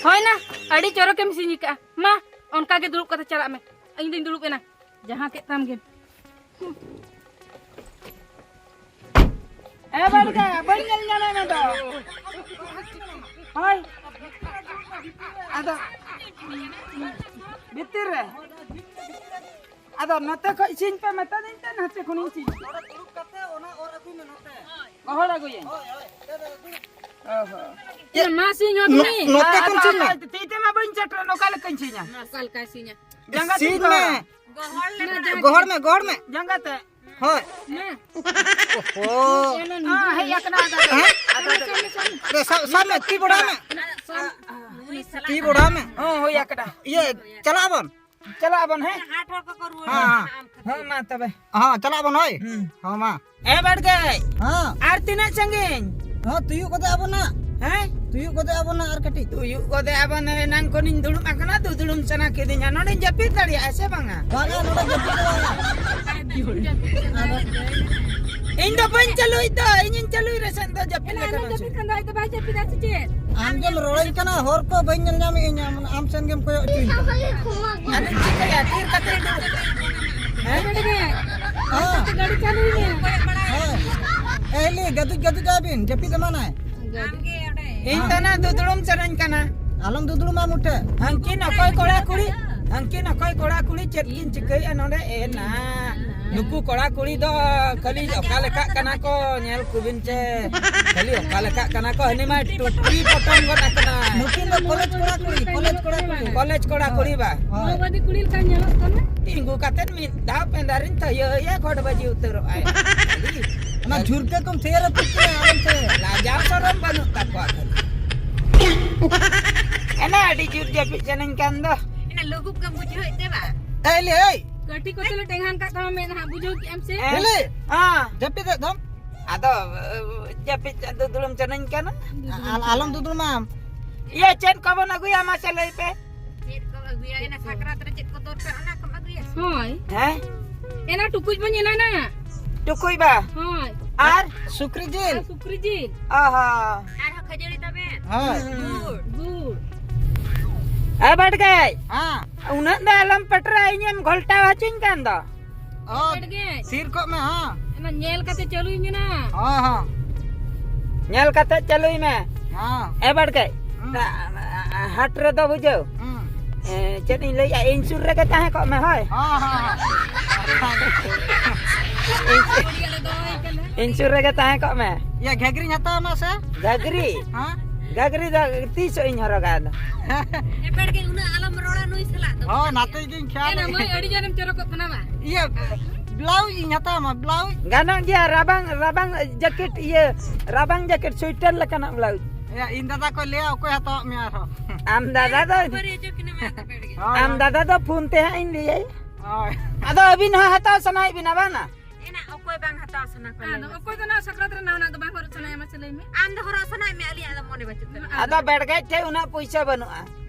ᱦᱳᱭ ᱱᱟ, ᱟᱹᱰᱤ ᱪᱚᱨᱚᱠᱮᱢ ᱥᱤᱧ ᱟᱠᱟᱜᱼᱟ᱾ ᱢᱟ, ᱚᱱᱠᱟ ᱜᱮ ᱫᱩᱲᱩᱵ ᱠᱟᱛᱮ ᱪᱟᱞᱟᱜ ᱢᱮ᱾ ᱤᱧ ᱫᱩᱧ ᱫᱩᱲᱩᱵ ᱮᱱᱟ᱾ ᱡᱟᱦᱟᱸ ᱠᱮᱫ ᱛᱟᱢ ᱜᱮᱢ᱾ ᱮ ᱵᱟᱹᱲᱠᱟ, ᱵᱟᱹᱧ ᱧᱮᱞ ᱧᱟᱢᱮᱫ ᱢᱮ ᱫᱚ᱾ ᱦᱳᱭ᱾ ᱟᱫᱚ ᱵᱷᱤᱛᱤᱨ ᱨᱮ᱾ ᱟᱫᱚ ᱱᱚᱛᱮ ᱠᱷᱚᱡ ᱥᱤᱧ ᱯᱮ ᱢᱮᱛᱟ ᱫᱤᱧ ᱛᱮ, ᱱᱟᱛᱮ ᱠᱷᱚᱱᱤᱧ ᱥᱤᱧ᱾ ᱱᱚᱰᱮ ᱫᱩᱲᱩᱵ ᱠᱟᱛᱮ ᱚᱱᱟ ᱚᱨ ᱟᱹᱜᱩᱭ ᱢᱮ ᱱᱚᱛᱮ᱾ ᱜᱚᱦᱚᱲ ᱟᱹᱜᱩᱭᱟᱹᱧ᱾ ᱦᱳᱭ, ᱦᱳᱭ᱾ ᱚ ᱦᱚᱸ᱾ ᱢᱟ ᱥᱤᱧ ᱦᱚᱸ ᱱᱚ-, ᱛᱩᱞᱤ᱾ ᱱᱚᱛᱮ ᱠᱷᱚᱱ ᱥᱤᱧ ᱢᱮ᱾ ᱟᱫᱚ ᱛᱤ ᱛᱮᱢᱟ ᱵᱟᱹᱧ ᱥᱮᱴᱮᱨ, ᱚᱠᱟ ᱞᱮᱠᱟᱧ ᱥᱤᱧᱟ? ᱚᱠᱟ ᱞᱮᱠᱟᱭ ᱥᱤᱧᱟ? ᱡᱟᱸᱜᱟ ᱛᱤᱧ ᱥᱤᱧ ᱢᱮ᱾ ᱜᱚᱦᱚᱲᱟ᱾ ᱜᱚᱦᱚᱲ ᱢᱮ, ᱜᱚᱦᱚᱲ ᱢᱮ᱾ ᱡᱟᱸᱜᱟ ᱛᱮ᱾ ᱦᱳᱭ᱾ ᱢᱟ᱾ ᱳᱦᱳ᱾ ᱦᱮᱸ, ᱦᱮᱡ ᱟᱠᱟᱱᱟ, ᱟᱫᱚ᱾ ᱦᱮᱸ? ᱟᱫᱚ, ᱟᱫᱚ᱾ ᱥᱟᱵ ᱢᱮ, ᱥᱟᱵ ᱢᱮ, ᱛᱤ ᱵᱚᱲᱟᱣ ᱢᱮ᱾ ᱛᱤ ᱵᱚᱲᱟᱣ ᱢᱮ᱾ ᱦᱚᱸ, ᱦᱩᱭ ᱟᱠᱟᱱᱟ᱾ ᱤᱭᱟᱹ, ᱪᱟᱞᱟᱜ ᱟᱵᱚᱱ᱾ ᱪᱟᱞᱟᱜ ᱟᱵᱚᱱ, ᱦᱮᱸ? ᱦᱟᱴ ᱦᱚᱲ ᱠᱚᱠᱚ ᱨᱩᱣᱟᱹᱲ ᱦᱮᱸ, ᱠᱟᱱᱟ, ᱦᱮᱸ᱾ ᱟᱢ ᱠᱷᱟᱹᱛᱤᱨ᱾ ᱦᱚᱸ, ᱢᱟ ᱛᱚᱵᱮ᱾ ᱦᱩᱸ᱾ ᱦᱚᱸ, ᱢᱟ᱾ ᱮ ᱵᱟᱲᱜᱟᱹᱭ᱾ ᱦᱮᱸ᱾ ᱟᱨ ᱛᱤᱱᱟᱹᱜ ᱥᱟᱺᱜᱤᱧ? ᱦᱮᱸ, ᱛᱤᱭᱩᱜ ᱠᱟᱛᱮ ᱟᱵᱚᱱ ᱱᱟᱜ᱾ ᱦᱮᱸ? ᱛᱤᱭᱩᱜ ᱠᱟᱛᱮ ᱟᱵᱚᱱ ᱱᱟᱜ ᱟᱨ ᱠᱟᱹᱴᱤᱡ᱾ ᱛᱤᱭᱩᱜ ᱠᱟᱛᱮ ᱟᱵᱚᱱ, ᱮᱱᱟᱝ ᱠᱷᱚᱱᱤᱧ ᱫᱩᱲᱩᱵ ᱟᱠᱟᱱᱟ, ᱫᱩᱫᱲᱩᱢ ᱥᱟᱱᱟ ᱠᱤᱫᱤᱧᱟ᱾ ᱱᱚᱰᱮᱧ ᱡᱟᱹᱯᱤᱫ ᱫᱟᱲᱮᱭᱟᱜᱼᱟ ᱥᱮ ᱵᱟᱝᱟ? ᱵᱟᱝᱟ, ᱱᱚᱰᱮ ᱡᱟᱹᱯᱤᱫ ᱫᱚ ᱵᱟᱝᱟ᱾ ᱤᱧ ᱫᱚ ᱵᱟᱹᱧ ᱪᱟᱹᱞᱩᱭ ᱫᱚ, ᱤᱧᱤᱧ ᱪᱟᱹᱞᱩᱭ ᱨᱮᱥᱮ ᱫᱚ ᱡᱟᱹᱯᱤᱫ ᱮᱱᱟ ᱞᱮᱠᱟ ᱟᱞᱚᱢ ᱵᱟᱝ ᱡᱟᱹᱯᱤᱫ ᱥᱮ? ᱠᱷᱟᱱ ᱫᱚ ᱟᱡ ᱫᱚ ᱵᱟᱭ ᱡᱟᱹᱯᱤᱫᱟ ᱥᱮ ᱪᱮᱫ? ᱟᱢ ᱜᱮᱢ ᱨᱚᱲᱟᱹᱧ ᱠᱟᱱᱟ, ᱦᱚᱨ ᱠᱚ ᱵᱟᱹᱧ ᱧᱮᱞ ᱧᱟᱢᱮᱫ ᱟᱹᱧ, ᱟᱢ, ᱟᱢ ᱥᱮᱱ ᱜᱮᱢ ᱠᱚᱭᱚᱜ ᱦᱚᱪᱚᱧ ᱠᱟᱱᱟ᱾ ᱟᱫᱚᱧ ᱪᱤᱠᱟᱹᱭᱟ, ᱛᱤᱨ ᱠᱟᱛᱮ ᱫᱩᱲᱩᱵ᱾ ᱦᱮᱸ? ᱱᱚᱰᱮ ᱜᱮ᱾ ᱦᱮᱸ᱾ ᱜᱟᱹᱰᱤ ᱪᱟᱹᱞᱩᱭ ᱢᱮ᱾ ᱦᱮᱸ᱾ ᱮ ᱦᱤᱞᱤ, ᱜᱟᱹᱫᱩᱡ ᱜᱟᱹᱫᱩᱡ ᱟᱭ ᱵᱤᱱ, ᱡᱟᱹᱯᱤᱫ ᱮᱢᱟᱱᱟᱭ᱾ ᱤᱧ ᱫᱚ ᱱᱟ ᱫᱩᱫᱲᱩᱢ ᱥᱟᱱᱟᱧ ᱠᱟᱱᱟ᱾ ᱟᱞᱚᱢ ᱫᱩᱫᱲᱩᱢᱟ ᱢᱩᱴᱷᱟᱹ᱾ ᱦᱟᱝᱠᱤᱱ ᱚᱠᱚᱭ ᱠᱚᱲᱟ ᱠᱩᱲᱤ, ᱦᱟᱝᱠᱤᱱ ᱚᱠᱚᱭ ᱠᱚᱲᱟ ᱠᱩᱲᱤ ᱪᱮᱫ ᱠᱤᱱ ᱪᱤᱠᱟᱹᱭᱮᱫᱼᱟ ᱱᱚᱰᱮ? ᱮ ᱱᱟ᱾ ᱱᱩᱠᱩ ᱠᱚᱲᱟ ᱠᱩᱲᱤ ᱫᱚ ᱠᱷᱟᱹᱞᱤ ᱚᱠᱟ ᱞᱮᱠᱟᱜ ᱠᱟᱱᱟ ᱠᱚ, ᱧᱮᱞ ᱠᱚᱵᱤᱱ ᱪᱮ᱾ ᱠᱷᱟᱹᱞᱤ ᱚᱠᱟ ᱞᱮᱠᱟᱜ ᱠᱟᱱᱟ ᱠᱚ, ᱦᱟᱹᱱᱤ ᱢᱟᱭ ᱴᱩᱯᱤ ᱯᱚᱴᱚᱢ ᱜᱚᱫ ᱟᱠᱟᱱᱟ᱾ ᱱᱩᱠᱤᱱ ᱫᱚ ᱠᱚᱞᱮᱡᱽ ᱠᱚᱲᱟ ᱠᱩᱲᱤ, ᱠᱚᱞᱮᱡᱽ ᱠᱚᱲᱟ ᱠᱩᱲᱤ᱾ ᱠᱚᱞᱮᱡᱽ ᱠᱚᱲᱟ ᱠᱩᱲᱤ ᱵᱟ᱾ ᱦᱳᱭ᱾ ᱢᱟᱣᱵᱟᱫᱤ ᱠᱩᱲᱤ ᱞᱮᱠᱟ ᱧᱮᱞᱚᱜ ᱠᱟᱱᱟ᱾ ᱛᱤᱸᱜᱩ ᱠᱟᱛᱮᱫ ᱢᱤᱫ ᱫᱷᱟᱣ ᱯᱮᱸᱫᱟᱨᱤᱧ ᱛᱷᱟᱭᱟᱹᱭᱟ, ᱜᱷᱚᱴ ᱵᱟᱹᱡᱤ ᱩᱛᱟᱹᱨᱚᱜ ᱟᱭ᱾ ᱚᱱᱟ ᱡᱷᱩᱨᱠᱟᱹ ᱠᱚᱢ ᱛᱷᱤᱭᱟᱹ ᱨᱟᱹᱯᱩᱫ ᱠᱮᱫᱟ, ᱟᱞᱚᱢ ᱛᱷᱤᱭᱟᱹ᱾ ᱞᱟᱡᱟᱣ ᱥᱚᱨᱚᱢ ᱵᱟᱹᱱᱩᱜ ᱛᱟᱠᱚᱣᱟ ᱠᱷᱟᱹᱞᱤ᱾ ᱮᱱᱟ ᱟᱹᱰᱤ ᱡᱩᱨ ᱡᱟᱹᱯᱤᱫ ᱥᱟᱱᱟᱧ ᱠᱟᱱ ᱫᱚ᱾ ᱮᱱᱟ ᱞᱩᱜᱩᱵ ᱜᱮᱢ ᱵᱩᱡᱷᱟᱹᱣᱮᱫ ᱛᱮ ᱵᱟ? ᱮᱭ ᱞᱮ, ᱮᱭ᱾ ᱠᱟᱹᱴᱤᱡ ᱠᱚᱛᱮ ᱞᱮ ᱴᱮᱸᱜᱟᱱ ᱠᱟᱜ ᱛᱟᱢᱟ ᱢᱮᱫ ᱦᱟᱸᱜ, ᱵᱩᱡᱷᱟᱹᱣ ᱠᱮᱜ ᱟᱢ ᱥᱮ? ᱦᱮᱸ? ᱦᱮᱞᱮ᱾ ᱦᱮᱸ᱾ ᱡᱟᱹᱯᱤᱫ ᱮᱫ ᱫᱚᱢ? ᱟᱫᱚ, ᱡᱟᱹᱯᱤᱫ ᱫᱩᱫᱩᱲᱩᱢ ᱪᱟᱹᱱᱟᱹᱧ ᱠᱟᱱᱟ᱾ ᱟᱞ-, ᱟᱞᱚᱢ ᱫᱩᱫᱩᱲᱩᱢᱟ ᱟᱢ᱾ ᱤᱭᱟᱹ, ᱪᱮᱫ ᱠᱚᱵᱚᱱ ᱟᱹᱜᱩᱭᱟ ᱢᱟᱥᱮ ᱞᱟᱹᱭ ᱯᱮ? ᱪᱮᱫ ᱠᱚ ᱟᱹᱜᱩᱭᱟ? ᱮᱱᱟ ᱥᱟᱠᱨᱟᱛ ᱨᱮ ᱪᱮᱫ ᱠᱚ ᱫᱚᱨᱠᱟᱨ, ᱚᱱᱟ ᱠᱚᱢ ᱟᱹᱜᱩᱭᱟ ᱥᱮ? ᱦᱳᱭ᱾ ᱦᱮᱸ? ᱮᱱᱟ ᱴᱩᱠᱩᱡ ᱵᱚᱱ ᱮᱱᱟᱱᱟ᱾ ᱴᱩᱠᱩᱡ ᱵᱟ? ᱦᱳᱭ᱾ ᱟᱨ? ᱥᱩᱠᱨᱤ ᱡᱤᱞ᱾ ᱟᱨ ᱥᱩᱠᱨᱤ ᱡᱤᱞ᱾ ᱚ ᱦᱚᱸ᱾ ᱟᱨᱦᱚᱸ ᱠᱷᱟᱹᱡᱟᱹᱲᱤ ᱛᱟᱵᱮᱱ᱾ ᱦᱳᱭ᱾ ᱜᱩᱲ᱾ ᱜᱩᱲ᱾ ᱮ ᱵᱟᱰᱜᱟᱭ᱾ ᱦᱮᱸ᱾ ᱩᱱᱟᱹᱜ ᱫᱚ ᱟᱞᱚᱢ ᱯᱮᱴᱨᱟ, ᱤᱧᱮᱢ ᱜᱷᱚᱞᱴᱟᱣ ᱦᱚᱪᱚᱧ ᱠᱟᱱ ᱫᱚ᱾ ᱚ, ᱵᱟᱰᱜᱟᱭ᱾ ᱛᱷᱤᱨ ᱠᱚᱜ ᱢᱮ, ᱦᱮᱸ᱾ ᱚᱱᱟ ᱧᱮᱞ ᱠᱟᱛᱮ ᱪᱟᱹᱞᱩᱭ ᱢᱮ ᱱᱟ᱾ ᱦᱮᱸ, ᱦᱮᱸ᱾ ᱧᱮᱞ ᱠᱟᱛᱮ ᱪᱟᱹᱞᱩᱭ ᱢᱮ᱾ ᱦᱮᱸ᱾ ᱮ ᱵᱟᱰᱜᱟᱭ᱾ ᱦᱩᱸ᱾ ᱦᱟᱴ ᱨᱮᱫᱚ ᱵᱩᱡᱷᱟᱹᱣ᱾ ᱦᱩᱸ᱾ ᱮ, ᱪᱮᱫ ᱤᱧ ᱞᱟᱹᱭᱟ, ᱤᱧ ᱥᱩᱨ ᱨᱮᱜᱮ ᱛᱟᱦᱮᱸ ᱠᱚᱜ ᱢᱮ, ᱦᱳᱭ᱾ ᱦᱮᱸ, ᱦᱮᱸ, ᱦᱮᱸ᱾ ᱤᱧ ᱥᱩᱨ ᱨᱮᱜᱮ ᱛᱟᱦᱮᱸ ᱠᱚᱜ ᱢᱮ᱾ ᱤᱭᱟᱹ, ᱜᱷᱟᱜᱽᱨᱤᱧ ᱦᱟᱛᱟᱣ ᱟᱢᱟ ᱥᱮ? ᱜᱷᱟᱜᱽᱨᱤ? ᱦᱮᱸ? ᱜᱷᱟᱜᱽᱨᱤ ᱫᱚ ᱛᱤᱥᱚᱜ ᱤᱧ ᱦᱚᱨᱚᱜᱟ ᱟᱫᱚ? ᱮᱯᱮᱲ ᱜᱮ ᱩᱱᱟᱹᱜ ᱟᱞᱚᱢ ᱨᱚᱲᱟ ᱱᱩᱭ ᱥᱟᱞᱟᱜ ᱫᱚ᱾ ᱦᱳᱭ, ᱱᱟᱛᱮ ᱜᱤᱧ ᱠᱷᱮᱭᱟᱞ ᱮᱱᱟ ᱢᱟᱹᱭ, ᱟᱹᱰᱤ ᱡᱳᱨᱮᱢ ᱪᱚᱨᱚᱠᱚᱜ ᱠᱟᱱᱟ ᱵᱟ? ᱤᱭᱟᱹ, ᱵᱞᱟᱣᱩᱡᱽ ᱤᱧ ᱦᱟᱛᱟᱣ ᱟᱢᱟ, ᱵᱞᱟᱣᱩᱡᱽ? ᱜᱟᱱᱚᱜ ᱜᱮᱭᱟ, ᱨᱟᱵᱟᱝ, ᱨᱟᱵᱟᱝ ᱡᱟᱹᱠᱮᱴ, ᱤᱭᱟᱹ, ᱨᱟᱵᱟᱝ ᱡᱟᱹᱠᱮᱴ, ᱥᱩᱭᱴᱟᱨ ᱞᱮᱠᱟᱱᱟᱜ ᱵᱞᱟᱣᱩᱡᱽ᱾ ᱮᱭᱟ, ᱤᱧ ᱫᱟᱫᱟ ᱠᱚ ᱞᱟᱹᱭᱟ, ᱚᱠᱚᱭ ᱦᱟᱛᱟᱣᱟᱜ ᱢᱮᱭᱟ ᱟᱨᱦᱚᱸ? ᱟᱢ ᱫᱟᱫᱟ ᱫᱚ, ᱦᱳᱭ᱾ ᱟᱢ ᱫᱟᱫᱟ ᱫᱚ ᱯᱷᱳᱱ ᱛᱮ ᱦᱟᱸᱜ ᱤᱧ ᱞᱟᱹᱭᱟᱭ᱾ ᱦᱳᱭ᱾ ᱟᱫᱚ ᱟᱹᱵᱤᱱ ᱦᱚᱸ ᱦᱟᱛᱟᱣ ᱥᱟᱱᱟᱭᱮᱫ ᱵᱤᱱᱟ ᱵᱟᱝ ᱟ? ᱮᱱᱟ ᱚᱠᱚᱭ ᱵᱟᱝ ᱦᱟᱛᱟᱣ ᱥᱟᱱᱟ ᱠᱚᱣᱟ, ᱟᱫᱚ ᱞᱟᱹᱭ ᱢᱮ? ᱚᱠᱚᱭ ᱫᱚ ᱱᱚᱣᱟ ᱥᱟᱠᱨᱟᱛ ᱨᱮ ᱱᱟᱣᱟᱱᱟᱜ ᱫᱚ ᱵᱟᱝ ᱦᱚᱨᱚᱜ ᱥᱟᱱᱟᱭᱟ, ᱢᱟᱥᱮ ᱞᱟᱹᱭ ᱢᱮ? ᱟᱢ ᱫᱚ ᱦᱚᱨᱚᱜ ᱥᱟᱱᱟᱭᱮᱫ ᱢᱮᱭᱟ, ᱟᱹᱞᱤᱧᱟᱜ ᱫᱚ ᱢᱚᱱᱮ ᱵᱟᱹᱪᱩᱜ ᱛᱟᱹᱞᱤᱧᱟ᱾ ᱟᱫᱚ ᱵᱮᱲᱜᱮᱡ ᱴᱷᱮᱡ ᱩᱱᱟᱹᱜ ᱯᱩᱭᱥᱟᱹ ᱵᱟᱹᱱᱩᱜᱼᱟ᱾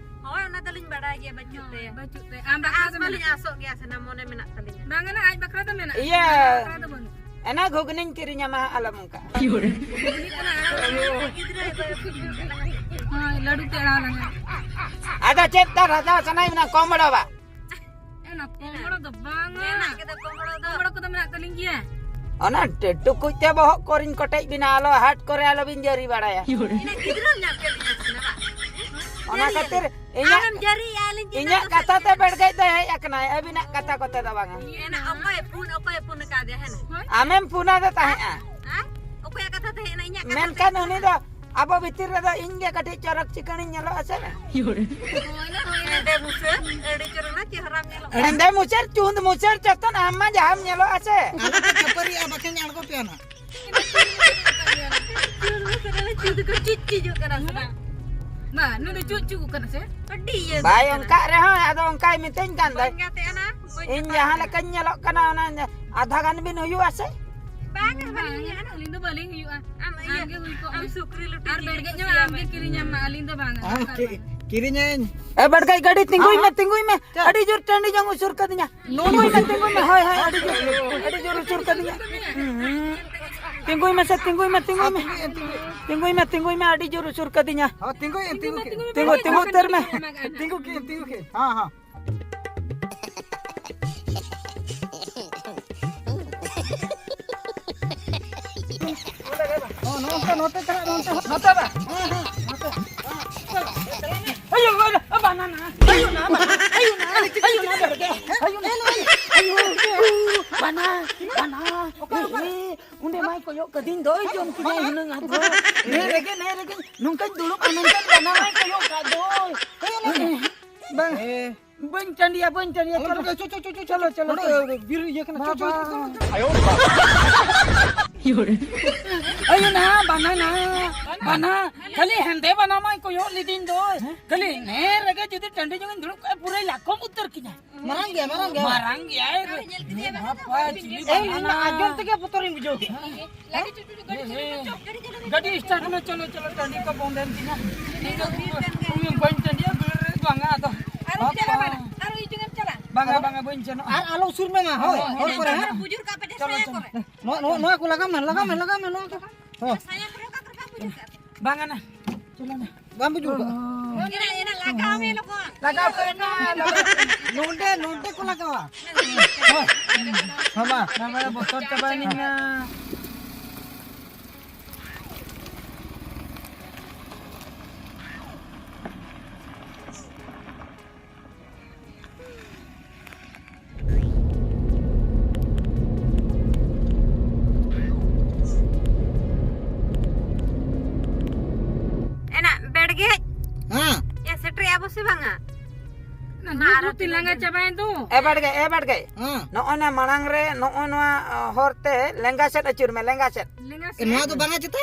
ᱦᱳᱭ, ᱚᱱᱟ ᱫᱚᱞᱤᱧ ᱵᱟᱲᱟᱭ ᱜᱮᱭᱟ, ᱵᱟᱹᱪᱩᱜ ᱛᱟᱭᱟ᱾ ᱵᱟᱹᱪᱩᱜ ᱛᱟᱭᱟ᱾ ᱟᱢ ᱵᱟᱠᱷᱨᱟ ᱟᱥ ᱫᱚ ᱢᱮᱱᱟᱜᱼᱟ᱾ ᱵᱟᱹᱞᱤᱧ ᱟᱥᱚᱜ ᱜᱮᱭᱟ ᱥᱮ, ᱱᱟ ᱢᱚᱱᱮ ᱢᱮᱱᱟᱜ ᱛᱟᱹᱞᱤᱧᱟ᱾ ᱵᱟᱝ ᱜᱟᱱᱚᱜᱼᱟ, ᱟᱡ ᱵᱟᱠᱷᱨᱟ ᱫᱚ ᱢᱮᱱᱟᱜᱼᱟ᱾ ᱤᱭᱟᱹ᱾ ᱟᱡ ᱵᱟᱠᱷᱨᱟ ᱫᱚ ᱵᱟᱹᱱᱩᱜ᱾ ᱮᱱᱟ ᱜᱷᱩᱜᱽᱱᱤᱧ ᱠᱤᱨᱤᱧ ᱟᱢᱟ ᱦᱟᱸᱜ, ᱟᱞᱚᱢ ᱚᱱᱠᱟ᱾ ᱦᱳᱭ, ᱞᱟᱹᱰᱩ ᱛᱮ ᱟᱲᱟᱜ ᱞᱟᱝᱟ᱾ ᱟᱫᱚ ᱪᱮᱫ ᱛᱟᱨ ᱦᱟᱛᱟᱣ ᱥᱟᱱᱟᱭᱮᱫ ᱵᱮᱱᱟ ᱠᱚᱢ ᱵᱚᱲᱚ ᱵᱟ? ᱮ, ᱚᱱᱟ ᱠᱚᱢ ᱵᱚᱲᱚ ᱫᱚ ᱵᱟᱝᱟ᱾ ᱢᱮᱱᱟᱜ ᱠᱮᱫᱟ ᱠᱚᱢ ᱵᱚᱲᱚ ᱫᱚ᱾ ᱠᱚᱢ ᱵᱚᱲᱚ ᱠᱚᱫᱚ ᱢᱮᱱᱟᱜ ᱛᱟᱹᱞᱤᱧ ᱜᱮᱭᱟ᱾ ᱚᱱᱟ ᱴᱩ-, ᱴᱩᱠᱩᱡ ᱛᱮ ᱵᱚᱦᱚᱜ ᱠᱚᱨᱤᱧ ᱠᱚᱴᱮᱡ ᱵᱤᱱᱟ, ᱟᱞᱚ ᱦᱟᱴ ᱠᱚᱨᱮ ᱟᱞᱚᱵᱤᱱ ᱡᱟᱹᱨᱤ ᱵᱟᱲᱟᱭᱟ᱾ ᱤᱱᱟᱹ ᱜᱤᱫᱽᱨᱟᱹᱢ ᱧᱟᱢ ᱠᱮᱫ ᱞᱤᱧᱟ ᱥᱮ ᱵᱟᱝ? ᱚᱱᱟ ᱡᱟᱹᱨᱤᱭᱟᱞᱤᱧ᱾ ᱠᱷᱟᱹᱛᱤᱨ ᱤᱧᱟᱹᱜ, ᱟᱢᱮᱢ ᱡᱟᱹᱨᱤᱭᱮᱜᱼᱟ, ᱟᱹᱞᱤᱧ ᱪᱮᱫᱟᱜ ᱤᱧᱟᱹᱜ ᱫᱚ ᱠᱟᱛᱷᱟ ᱛᱮ ᱥᱟᱹᱨᱤᱭᱟᱞᱤᱧ? ᱵᱮᱲᱜᱮᱡ ᱫᱚᱭ ᱦᱮᱡ ᱟᱠᱟᱱᱟᱭ, ᱟᱹᱵᱤᱱᱟᱜ ᱠᱟᱛᱷᱟ ᱠᱚᱛᱮ ᱫᱚ ᱵᱟᱝᱟ᱾ ᱮᱱᱟ ᱚᱠᱚᱭ ᱯᱷᱳᱱ, ᱚᱠᱚᱭ ᱟᱢᱮᱢ ᱯᱩᱱᱟ ᱫᱚ ᱛᱟᱦᱮᱸᱜᱼᱟ᱾ ᱟᱨ ᱚᱠᱚᱭᱟᱜ ᱠᱟᱛᱷᱟ ᱛᱟᱦᱮᱸ ᱮᱱᱟ? ᱤᱧᱟᱹᱜ ᱠᱟᱛᱷᱟ ᱢᱮᱱᱠᱷᱟᱱ ᱛᱟᱦᱮᱸ ᱩᱱᱤ ᱮᱱᱟ᱾ ᱫᱚ ᱟᱵᱚ ᱵᱷᱤᱛᱤᱨ ᱨᱮᱫᱚ ᱤᱧ ᱜᱮ ᱠᱟᱹᱴᱤᱡ ᱪᱚᱨᱚᱠ ᱪᱤᱠᱟᱹᱬᱤᱧ ᱧᱮᱞᱚᱜᱼᱟ ᱥᱮ? ᱦᱳᱭ ᱱᱟ, ᱦᱳᱭ ᱱᱟ᱾ ᱦᱮᱸᱫᱮ ᱢᱩᱪᱟᱹᱫ, ᱟᱹᱰᱤ ᱪᱚᱨᱚᱠ ᱱᱟ ᱪᱮᱦᱨᱟᱢ ᱧᱮᱞᱚᱜᱼᱟ᱾ ᱦᱮᱸᱫᱮ ᱢᱩᱪᱟᱹᱫ, ᱪᱩᱸᱫ ᱢᱩᱪᱟᱹᱫ ᱪᱚᱛᱚᱱ, ᱟᱢ ᱢᱟ ᱡᱟᱦᱟᱸᱢ ᱧᱮᱞᱚᱜᱼᱟ ᱥᱮ᱾ ᱟᱞᱚ ᱯᱮ ᱠᱷᱟᱹᱯᱟᱹᱨᱤᱜᱼᱟ, ᱵᱟᱠᱷᱟᱱ ᱟᱬᱜᱚ ᱯᱮᱭᱟ ᱱᱟ᱾ ᱪᱩᱸᱫ ᱢᱩᱪᱟᱹᱫ ᱨᱮ ᱪᱩᱸᱫ ᱠᱚ ᱪᱩᱡ ᱪᱩᱡᱚᱜ ᱠᱟᱱᱟ ᱥᱮ ᱵᱟᱝ? ᱵᱟ, ᱱᱩᱭ ᱫᱚ ᱪᱩᱡ ᱪᱩᱡ ᱠᱟᱱᱟ ᱥᱮ? ᱟᱹᱰᱤ ᱤᱭᱟᱹ ᱵᱟᱭ ᱠᱟᱱᱟ᱾ ᱚᱱᱠᱟᱜ ᱨᱮᱦᱚᱸ ᱟᱫᱚ ᱚᱱᱠᱟᱭ ᱢᱤᱛᱟᱹᱧ ᱠᱟᱱ ᱫᱚᱭ᱾ ᱵᱟᱹᱧ ᱜᱟᱛᱮᱜᱼᱟ ᱱᱟ, ᱵᱟᱹᱧ ᱤᱧ ᱜᱟᱛᱮᱜᱼᱟ᱾ ᱡᱟᱦᱟᱸ ᱞᱮᱠᱟᱧ ᱧᱮᱞᱚᱜ ᱠᱟᱱᱟ ᱚᱱᱟ ᱟᱫᱷᱟ ᱜᱟᱱ ᱵᱤᱱ ᱦᱩᱭᱩᱜᱼᱟ ᱥᱮ? ᱵᱟᱝ, ᱵᱟᱝ, ᱵᱟᱹᱞᱤᱧ ᱦᱩᱭᱩᱜᱼᱟ᱾ ᱟᱹᱞᱤᱧ ᱫᱚ ᱵᱟᱹᱞᱤᱧ ᱦᱩᱭᱩᱜᱼᱟ᱾ ᱟᱢ ᱤᱭᱟᱹ, ᱟᱢ ᱜᱮ ᱦᱩᱭ ᱠᱚᱜ ᱟᱢ ᱢᱮ᱾ ᱥᱩᱠᱨᱤ ᱞᱩᱴᱤ ᱟᱨ ᱡᱤᱞ ᱵᱮᱲᱜᱮᱡ ᱧᱚᱜ ᱠᱩᱥᱤᱭᱟᱜ ᱟᱢ ᱜᱮ ᱢᱮ᱾ ᱠᱤᱨᱤᱧ ᱟᱢ ᱢᱟ, ᱟᱹᱞᱤᱧ ᱫᱚ ᱵᱟᱝᱟ᱾ ᱟᱢ ᱫᱚᱨᱠᱟᱨ ᱠᱤ-, ᱵᱟᱝᱟ᱾ ᱠᱤᱨᱤᱧᱟᱹᱧ᱾ ᱮ, ᱵᱟᱰᱜᱟᱭ ᱜᱟᱹᱰᱤ, ᱛᱤᱸᱜᱩᱭ ᱢᱮ, ᱛᱤᱸᱜᱩᱭ ᱢᱮ᱾ ᱪᱮᱫ? ᱟᱹᱰᱤ ᱡᱳᱨ ᱴᱟᱺᱰᱤ ᱡᱚᱝ ᱩᱥᱩᱨ ᱠᱟᱫᱤᱧᱟ᱾ ᱱᱚᱜᱼᱚᱭ ᱛᱤᱸᱜᱩᱭ ᱢᱮ, ᱛᱤᱸᱜᱩᱭ ᱢᱮ᱾ ᱦᱳᱭ, ᱦᱳᱭ, ᱟᱹᱰᱤ ᱡᱳᱨ, ᱟᱹᱰᱤ ᱡᱳᱨ ᱩᱥᱩᱨ ᱠᱟᱫᱤᱧᱟ᱾ ᱦᱩᱸ᱾ ᱛᱤᱸᱜᱩᱭ ᱢᱮᱥᱮ, ᱛᱤᱸᱜᱩᱭ ᱢᱮ, ᱛᱤᱸᱜᱩᱭ ᱢᱮ᱾ ᱛᱤᱸᱜᱩᱭ ᱢᱮ, ᱛᱤᱸᱜᱩᱭ ᱢᱮ᱾ ᱛᱤᱸᱜᱩᱭ ᱢᱮ, ᱛᱤᱸᱜᱩᱭ ᱢᱮ, ᱟᱹᱰᱤ ᱡᱳᱨ ᱩᱥᱩᱨ ᱠᱟᱫᱤᱧᱟ᱾ ᱦᱚᱸ, ᱛᱤᱸᱜᱩᱭ ᱢᱮ, ᱛᱤᱸᱜᱩᱭ ᱢᱮ, ᱛᱤᱸᱜᱩ, ᱛᱤᱸᱜᱩᱭ ᱢᱮ᱾ ᱛᱤᱸᱜᱩ ᱩᱛᱟᱹᱨ ᱢᱮ᱾ ᱛᱤᱸᱜᱩ ᱠᱮᱜ ᱟᱹᱧ, ᱛᱤᱸᱜᱩ ᱠᱮᱜ ᱟᱹᱧ᱾ ᱦᱚᱸ, ᱦᱚᱸ᱾ ᱦᱚᱸ, ᱱᱚᱛᱮ, ᱱᱚᱛᱮ ᱪᱟᱞᱟᱜ, ᱱᱚᱛᱮ᱾ ᱱᱚᱛᱮ ᱵᱟ? ᱦᱮᱸ, ᱦᱮᱸ, ᱱᱚᱛᱮ᱾ ᱟᱭᱳ, ᱟᱭᱳ, ᱵᱟᱱᱟ ᱱᱟ᱾ ᱟᱭᱳ ᱱᱟ, ᱵᱟᱱᱟ᱾ ᱟᱭᱳ ᱱᱟ, ᱟᱭᱳ ᱱᱟ, ᱵᱟᱱᱟ, ᱵᱟᱱᱟ᱾ ᱚᱠᱟ, ᱚᱠᱟ? ᱮ, ᱮ, ᱚᱸᱰᱮ ᱢᱟᱭ ᱠᱚᱭᱚᱜ ᱠᱟᱹᱫᱤᱧ ᱫᱚᱭ ᱡᱚᱢ ᱠᱤᱫᱤᱧ ᱦᱩᱱᱟᱹᱝ ᱟᱫᱚ᱾ ᱱᱮ ᱨᱮᱜᱮ, ᱱᱮ ᱨᱮᱜᱮ ᱱᱚᱝᱠᱟᱧ ᱫᱩᱲᱩᱵ ᱠᱟᱱᱟ, ᱢᱮᱱᱠᱷᱟᱱ ᱵᱟᱱᱟ ᱢᱟᱭ ᱠᱚᱭᱚᱜ ᱠᱟᱫ ᱫᱚᱭ᱾ ᱵᱟᱝ᱾ ᱮ᱾ ᱵᱟᱹᱧ ᱴᱟᱺᱰᱤᱭᱟ, ᱵᱟᱹᱧ ᱴᱟᱺᱰᱤᱭᱟ᱾ ᱟᱞᱚᱢ ᱪᱚᱞᱚ, ᱴᱟᱺᱰᱤᱭᱟ, ᱪᱚ, ᱪᱚ, ᱪᱚ, ᱪᱚ, ᱪᱚᱞᱚ, ᱪᱚᱞᱚ, ᱱᱚᱰᱮ ᱪᱚᱞᱚ᱾ ᱵᱤᱨ ᱤᱭᱟᱹ ᱠᱟᱱᱟ, ᱪᱚ, ᱪᱚ, ᱵᱟᱵᱟ᱾ ᱪᱚ, ᱪᱚ, ᱪᱚ᱾ ᱟᱭᱳ ᱱᱟ, ᱵᱟᱱᱟ ᱱᱟ, ᱵᱟᱱᱟ᱾ ᱠᱷᱟᱹᱞᱤ ᱦᱮᱸᱫᱮ ᱵᱟᱱᱟ ᱢᱟᱭ ᱠᱚᱭᱚᱜ ᱞᱤᱫᱤᱧ ᱫᱚ᱾ ᱦᱮᱸ? ᱠᱷᱟᱹᱞᱤ ᱱᱮ ᱨᱮᱜᱮ ᱡᱩᱫᱤ ᱴᱟᱺᱰᱤ ᱡᱚᱝ ᱤᱧ ᱫᱩᱲᱩᱵ ᱠᱚᱜᱼᱟ, ᱯᱩᱨᱟᱹᱭ ᱞᱟᱠᱚᱢ ᱩᱛᱟᱹᱨ ᱠᱤᱧᱟ᱾ ᱢᱟᱨᱟᱝ ᱜᱮᱭᱟ, ᱢᱟᱨᱟᱝ ᱜᱮᱭᱟ᱾ ᱢᱟᱨᱟᱝ ᱜᱮᱭᱟᱭ᱾ ᱵᱟᱯᱟ, ᱪᱤᱞᱤ ᱮᱭ, ᱵᱟᱱᱟ ᱤᱧ ᱢᱟ ᱱᱟ᱾ ᱟᱸᱡᱚᱢ ᱛᱮᱜᱮ ᱵᱚᱛᱚᱨᱤᱧ ᱵᱩᱡᱷᱟᱹᱣ ᱠᱮᱫᱟ᱾ ᱜᱟᱹᱰᱤ ᱪᱚ, ᱪᱚ, ᱪᱚ, ᱜᱟᱹᱰᱤ ᱪᱚ, ᱪᱚ, ᱪᱚ᱾ ᱜᱟᱹᱰᱤ start ᱢᱮ, ᱪᱚᱞᱚ, ᱪᱚᱞᱚ, ᱴᱟᱺᱰᱤ ᱠᱚ ᱵᱚᱱᱫ ᱮᱱ ᱛᱤᱧᱟ᱾ ᱤᱧ ᱫᱚ ᱵᱟᱹᱧ ᱴᱟᱺᱰᱤᱭᱟ, ᱵᱤᱨ ᱨᱮ ᱵᱟᱝᱟ ᱟᱫᱚ᱾ ᱟᱨ ᱩᱭ ᱪᱚᱝ ᱮᱢ ᱪᱟᱞᱟᱜᱼᱟ? ᱵᱟᱝᱟ, ᱵᱟᱝᱟ, ᱵᱟᱹᱧ ᱥᱮᱱᱚᱜᱼᱟ᱾ ᱟᱨ ᱟᱞᱚ ᱥᱩᱨ ᱢᱮ ᱢᱟ, ᱦᱳᱭ, ᱦᱳᱭ, ᱦᱚᱲ ᱠᱚᱨᱮ, ᱦᱮᱸ? ᱵᱩᱡᱩᱨ ᱠᱟᱜ ᱯᱮ, ᱪᱚᱞᱚ, ᱥᱟᱭᱟ ᱪᱚᱞᱚ᱾ ᱠᱚᱨᱮ᱾ ᱱᱚᱣᱟ, ᱱᱚᱣᱟ, ᱱᱚᱣᱟ ᱠᱚ ᱞᱟᱜᱟᱣ ᱢᱮ, ᱞᱟᱜᱟᱣ ᱢᱮ, ᱞᱟᱜᱟᱣ ᱢᱮ, ᱱᱚᱣᱟ ᱠᱚ᱾ ᱦᱚᱸ᱾ ᱥᱟᱭᱟ ᱠᱚᱨᱮ ᱚᱠᱟ ᱠᱚᱨᱮ ᱵᱟᱢ ᱵᱩᱡᱩᱨ ᱠᱟᱜ ᱯᱮ? ᱵᱟᱝᱟ ᱱᱟ᱾ ᱪᱚᱞᱚ ᱱᱟ᱾ ᱵᱟᱢ ᱵᱩᱡᱩᱨ ᱠᱟᱜᱼᱟ? ᱮᱱᱟ, ᱮᱱᱟ, ᱞᱟᱜᱟᱣ ᱢᱮ ᱞᱚᱜᱚᱱ᱾ ᱞᱟᱜᱟᱣ ᱯᱮ ᱱᱟ, ᱞᱟᱜᱟᱣ᱾ ᱱᱚᱰᱮ, ᱱᱚᱰᱮ ᱠᱚ ᱞᱟᱜᱟᱣᱟ᱾ ᱦᱳᱭ᱾ ᱦᱚᱸ, ᱢᱟ᱾ ᱵᱟᱵᱟ, ᱵᱚᱛᱚᱨ ᱪᱟᱵᱟᱭᱮᱱᱟᱹᱧ ᱱᱟ᱾ ᱞᱟᱸᱜᱟ ᱪᱟᱵᱟᱭᱮᱱ ᱫᱚ᱾ ᱮ ᱵᱟᱲᱜᱮ, ᱮ ᱵᱟᱲᱜᱮ᱾ ᱦᱮᱸ᱾ ᱱᱚᱜᱼᱚᱭ ᱱᱟ ᱢᱟᱲᱟᱝ ᱨᱮ, ᱱᱚᱜᱼᱚᱭ ᱱᱚᱣᱟ, ᱚ, ᱦᱚᱨ ᱛᱮ ᱞᱮᱸᱜᱟ ᱥᱮᱫ ᱟᱹᱪᱩᱨ ᱢᱮ, ᱞᱮᱸᱜᱟ ᱥᱮᱫ᱾ ᱮ, ᱱᱚᱣᱟ ᱫᱚ ᱵᱟᱝᱟ ᱪᱮᱛᱟ?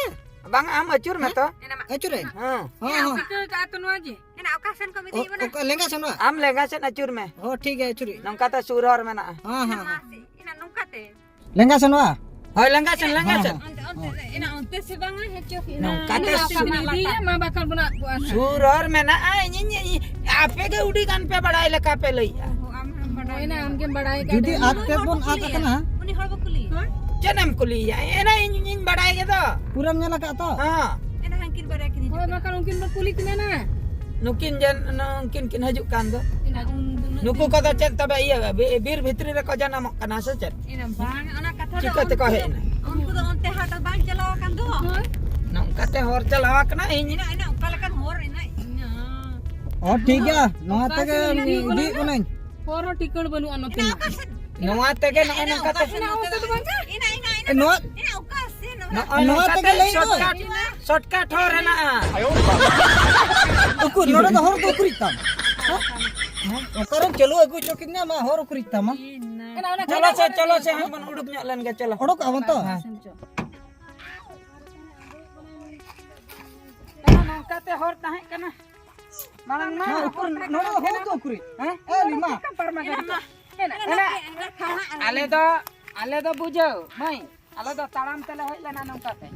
ᱵᱟᱝ, ᱟᱢ ᱟᱹᱪᱩᱨ ᱢᱮ ᱛᱚ᱾ ᱟᱹᱪᱩᱨᱟᱹᱧ? ᱦᱮᱸ᱾ ᱦᱮᱸ, ᱦᱮᱸ᱾ ᱴᱷᱤᱠᱟᱹ ᱠᱟᱜᱼᱟ ᱛᱚ ᱱᱚᱣᱟ ᱜᱮ᱾ ᱮᱱᱟ ᱚᱠᱟ ᱥᱮᱱ ᱠᱚ ᱚ, ᱢᱤᱫ ᱚᱠᱟ ᱞᱮᱸᱜᱟ ᱥᱮᱱ ᱵᱟᱝ? ᱟᱢ ᱞᱮᱸᱜᱟ ᱥᱮᱫ ᱟᱹᱪᱩᱨ ᱢᱮ᱾ ᱦᱚᱸ, ᱴᱷᱤᱠ ᱜᱮᱭᱟ, ᱟᱹᱪᱩᱨᱤᱡ᱾ ᱱᱚᱝᱠᱟ ᱛᱮ ᱥᱩᱨ ᱦᱚᱨ ᱢᱮᱱᱟᱜᱼᱟ᱾ ᱦᱮᱸ, ᱦᱮᱸ, ᱦᱮᱸ᱾ ᱮᱱᱟ ᱱᱚᱝᱠᱟ ᱛᱮ᱾ ᱞᱮᱸᱜᱟ ᱥᱮᱱ ᱵᱟᱝ? ᱦᱳᱭ, ᱞᱮᱸᱜᱟ ᱥᱮᱱ, ᱞᱮᱸᱜᱟ ᱦᱮᱸ, ᱥᱮᱱ᱾ ᱦᱮᱸ᱾ ᱚᱱᱛᱮ, ᱚᱱᱛᱮ, ᱮᱱᱟ ᱚᱱᱛᱮ ᱥᱮ ᱵᱟᱝᱟ, ᱦᱮᱸ, ᱪᱚ, ᱮᱱᱟ ᱱᱚᱝᱠᱟ ᱛᱮ ᱚᱱᱟ ᱥᱩᱨ ᱤᱫᱤᱭᱟ, ᱢᱟ ᱵᱟᱠᱷᱟᱱ ᱵᱚᱱᱟ ᱟᱫ ᱠᱚᱜᱼᱟ ᱥᱮ᱾ ᱥᱩᱨ ᱦᱚᱨ ᱢᱮᱱᱟᱜᱼᱟ, ᱤᱧ, ᱤᱧ, ᱤᱧ, ᱟᱯᱮ ᱜᱮ ᱩᱰᱤ ᱜᱟᱱ ᱯᱮ ᱵᱟᱲᱟᱭ ᱞᱮᱠᱟ ᱯᱮ ᱞᱟᱹᱭᱮᱜᱼᱟ᱾ ᱚ, ᱟᱢ ᱦᱚᱸᱢ ᱵᱟᱰᱟᱭ ᱦᱳᱭ, ᱮᱱᱟ ᱜᱮᱭᱟ᱾ ᱟᱢ ᱜᱮᱢ ᱵᱟᱰᱟᱭ ᱠᱟᱜ ᱡᱩᱫᱤ ᱫᱚ᱾ ᱟᱫ ᱛᱮᱫ ᱵᱚᱱ ᱟᱫ ᱟᱠᱟᱱᱟ᱾ ᱩᱱᱤ ᱦᱚᱲ ᱵᱚ ᱠᱩᱞᱤᱭᱮᱭᱟ᱾ ᱪᱮᱫ ᱮᱢ ᱠᱩᱞᱤᱭᱮᱭᱟ? ᱮᱱᱟ ᱤᱧ, ᱤᱧ ᱵᱟᱰᱟᱭ ᱜᱮᱫᱚ᱾ ᱯᱩᱨᱟᱹᱢ ᱧᱮᱞ ᱟᱠᱟᱫ ᱛᱚ? ᱦᱮᱸ᱾ ᱮᱱᱟ ᱦᱟᱱᱠᱤᱱ ᱵᱟᱨᱭᱟ ᱠᱤᱱ ᱦᱤᱡᱩᱜ ᱦᱳᱭ, ᱠᱟᱱᱟ᱾ ᱵᱟᱠᱷᱟᱱ ᱩᱱᱠᱤᱱ ᱵᱚ ᱠᱩᱞᱤ ᱠᱤᱱᱟ ᱱᱟ᱾ ᱱᱩᱠᱤᱱ ᱡᱮ, ᱱᱩᱠᱤᱱ ᱠᱤᱱ ᱦᱤᱡᱩᱜ ᱠᱟᱱ ᱫᱚ᱾ ᱮᱱᱟ ᱩᱱ ᱫᱚ ᱱᱩᱠᱩ ᱠᱚᱫᱚ ᱪᱮᱫ ᱛᱚᱵᱮ ᱤᱭᱟᱹ ᱵᱤ-, ᱵᱤᱨ ᱵᱷᱤᱛᱨᱤ ᱨᱮᱠᱚ ᱡᱟᱱᱟᱢᱚᱜ ᱠᱟᱱᱟ ᱥᱮ ᱪᱮᱫ? ᱮᱱᱟ ᱵᱟᱝ, ᱚᱱᱟ ᱠᱟᱛᱷᱟ ᱫᱚ ᱪᱤᱠᱟᱹ ᱛᱮᱠᱚ ᱩᱱᱠᱩ ᱫᱚ, ᱦᱮᱡ ᱮᱱᱟ? ᱩᱱᱠᱩ ᱫᱚ ᱚᱱᱛᱮ ᱦᱟᱴ ᱵᱟᱝ ᱪᱟᱞᱟᱣ ᱟᱠᱟᱱ ᱫᱚ᱾ ᱦᱳᱭ᱾ ᱱᱚᱝᱠᱟ ᱛᱮ ᱦᱚᱨ ᱪᱟᱞᱟᱣ ᱟᱠᱟᱱᱟ, ᱤᱧ ᱮᱱᱟ, ᱮᱱᱟ ᱚᱠᱟ ᱞᱮᱠᱟᱱ ᱦᱚᱨ ᱮᱱᱟ, ᱤᱧᱟ᱾ ᱚ, ᱴᱷᱤᱠ ᱜᱮᱭᱟ, ᱱᱚᱣᱟ ᱚᱠᱟ ᱛᱮᱜᱮ ᱥᱮᱫ ᱤᱧ ᱦᱩᱭᱩᱜ ᱤᱫᱤᱭᱮᱫ ᱠᱟᱱᱟ? ᱵᱚᱱᱟᱹᱧ᱾ ᱦᱚᱨ ᱦᱚᱸ ᱴᱷᱤᱠᱟᱹᱬ ᱵᱟᱹᱱᱩᱜᱼᱟ ᱱᱚᱛᱮ ᱮᱱᱟ ᱢᱟ᱾ ᱚᱠᱟ ᱥᱮᱫ? ᱱᱚᱣᱟ ᱛᱮᱜᱮ ᱱᱚᱜᱼᱚᱭ ᱮᱱᱟ ᱱᱚᱝᱠᱟ ᱚᱠᱟ ᱛᱮ᱾ ᱥᱮᱫ? ᱮᱱᱟ ᱚᱱᱛᱮ ᱫᱚ ᱵᱟᱝ ᱪᱟᱞᱟᱜ? ᱮᱱᱟ, ᱮᱱᱟ, ᱮᱱᱟ, ᱱᱚᱣᱟ ᱮᱱᱟ ᱚᱠᱟ ᱥᱮᱫ? ᱱᱚᱣᱟ ᱛᱮᱜᱮ ᱞᱟᱹᱭ ᱫᱚ᱾ Shortcut, shortcut ᱦᱚᱨ ᱦᱮᱱᱟᱜᱼᱟ᱾ ᱩᱠᱩᱨ, ᱱᱚᱰᱮ ᱫᱚ ᱦᱚᱨ ᱫᱚ ᱩᱠᱩᱨᱤᱡ ᱛᱟᱢ? ᱦᱮᱸ? ᱚᱠᱟᱨᱮᱢ ᱪᱟᱹᱞᱩ ᱟᱹᱜᱩ ᱦᱚᱪᱚ ᱠᱤᱫᱤᱧᱟ, ᱟᱢᱟᱜ ᱦᱚᱨ ᱩᱠᱩᱨᱤᱡ ᱛᱟᱢᱟ? ᱮᱱᱟ, ᱚᱱᱟ ᱪᱚᱞᱚ ᱥᱮ, ᱪᱚᱞᱚ ᱥᱮ, ᱦᱟᱸᱜ ᱵᱚᱱ ᱩᱰᱩᱠ ᱧᱚᱜ ᱞᱮᱱ ᱜᱮ, ᱪᱚᱞᱚ᱾ ᱚᱰᱚᱠᱚᱜᱼᱟ ᱵᱚᱱ ᱛᱚ? ᱦᱮᱸ᱾ ᱱᱚᱝᱠᱟ ᱛᱮ ᱦᱚᱨ ᱛᱟᱦᱮᱸ ᱠᱟᱱᱟ᱾ ᱢᱟᱲᱟᱝ ᱢᱟ᱾ ᱱᱚᱣᱟ ᱩᱠᱩᱨ, ᱱᱚᱣᱟ ᱫᱚ ᱦᱚᱨ ᱫᱚ ᱩᱠᱩᱨᱤᱡ? ᱦᱮᱸ? ᱮ, ᱞᱤᱢᱟ᱾ ᱪᱮᱫ ᱞᱮᱠᱟᱢ ᱯᱟᱨᱚᱢᱟ ᱜᱟᱹᱰᱤ ᱫᱚ? ᱮᱱᱟ, ᱮᱱᱟ, ᱮᱱᱟ, ᱟᱞᱮ ᱫᱚ, ᱟᱞᱮ ᱫᱚ ᱵᱩᱡᱷᱟᱹᱣ, ᱢᱟᱹᱭ, ᱟᱞᱮ ᱫᱚ ᱛᱟᱲᱟᱢ ᱛᱮᱞᱮ ᱦᱮᱡ ᱞᱮᱱᱟ ᱱᱚᱝᱠᱟ ᱛᱮ᱾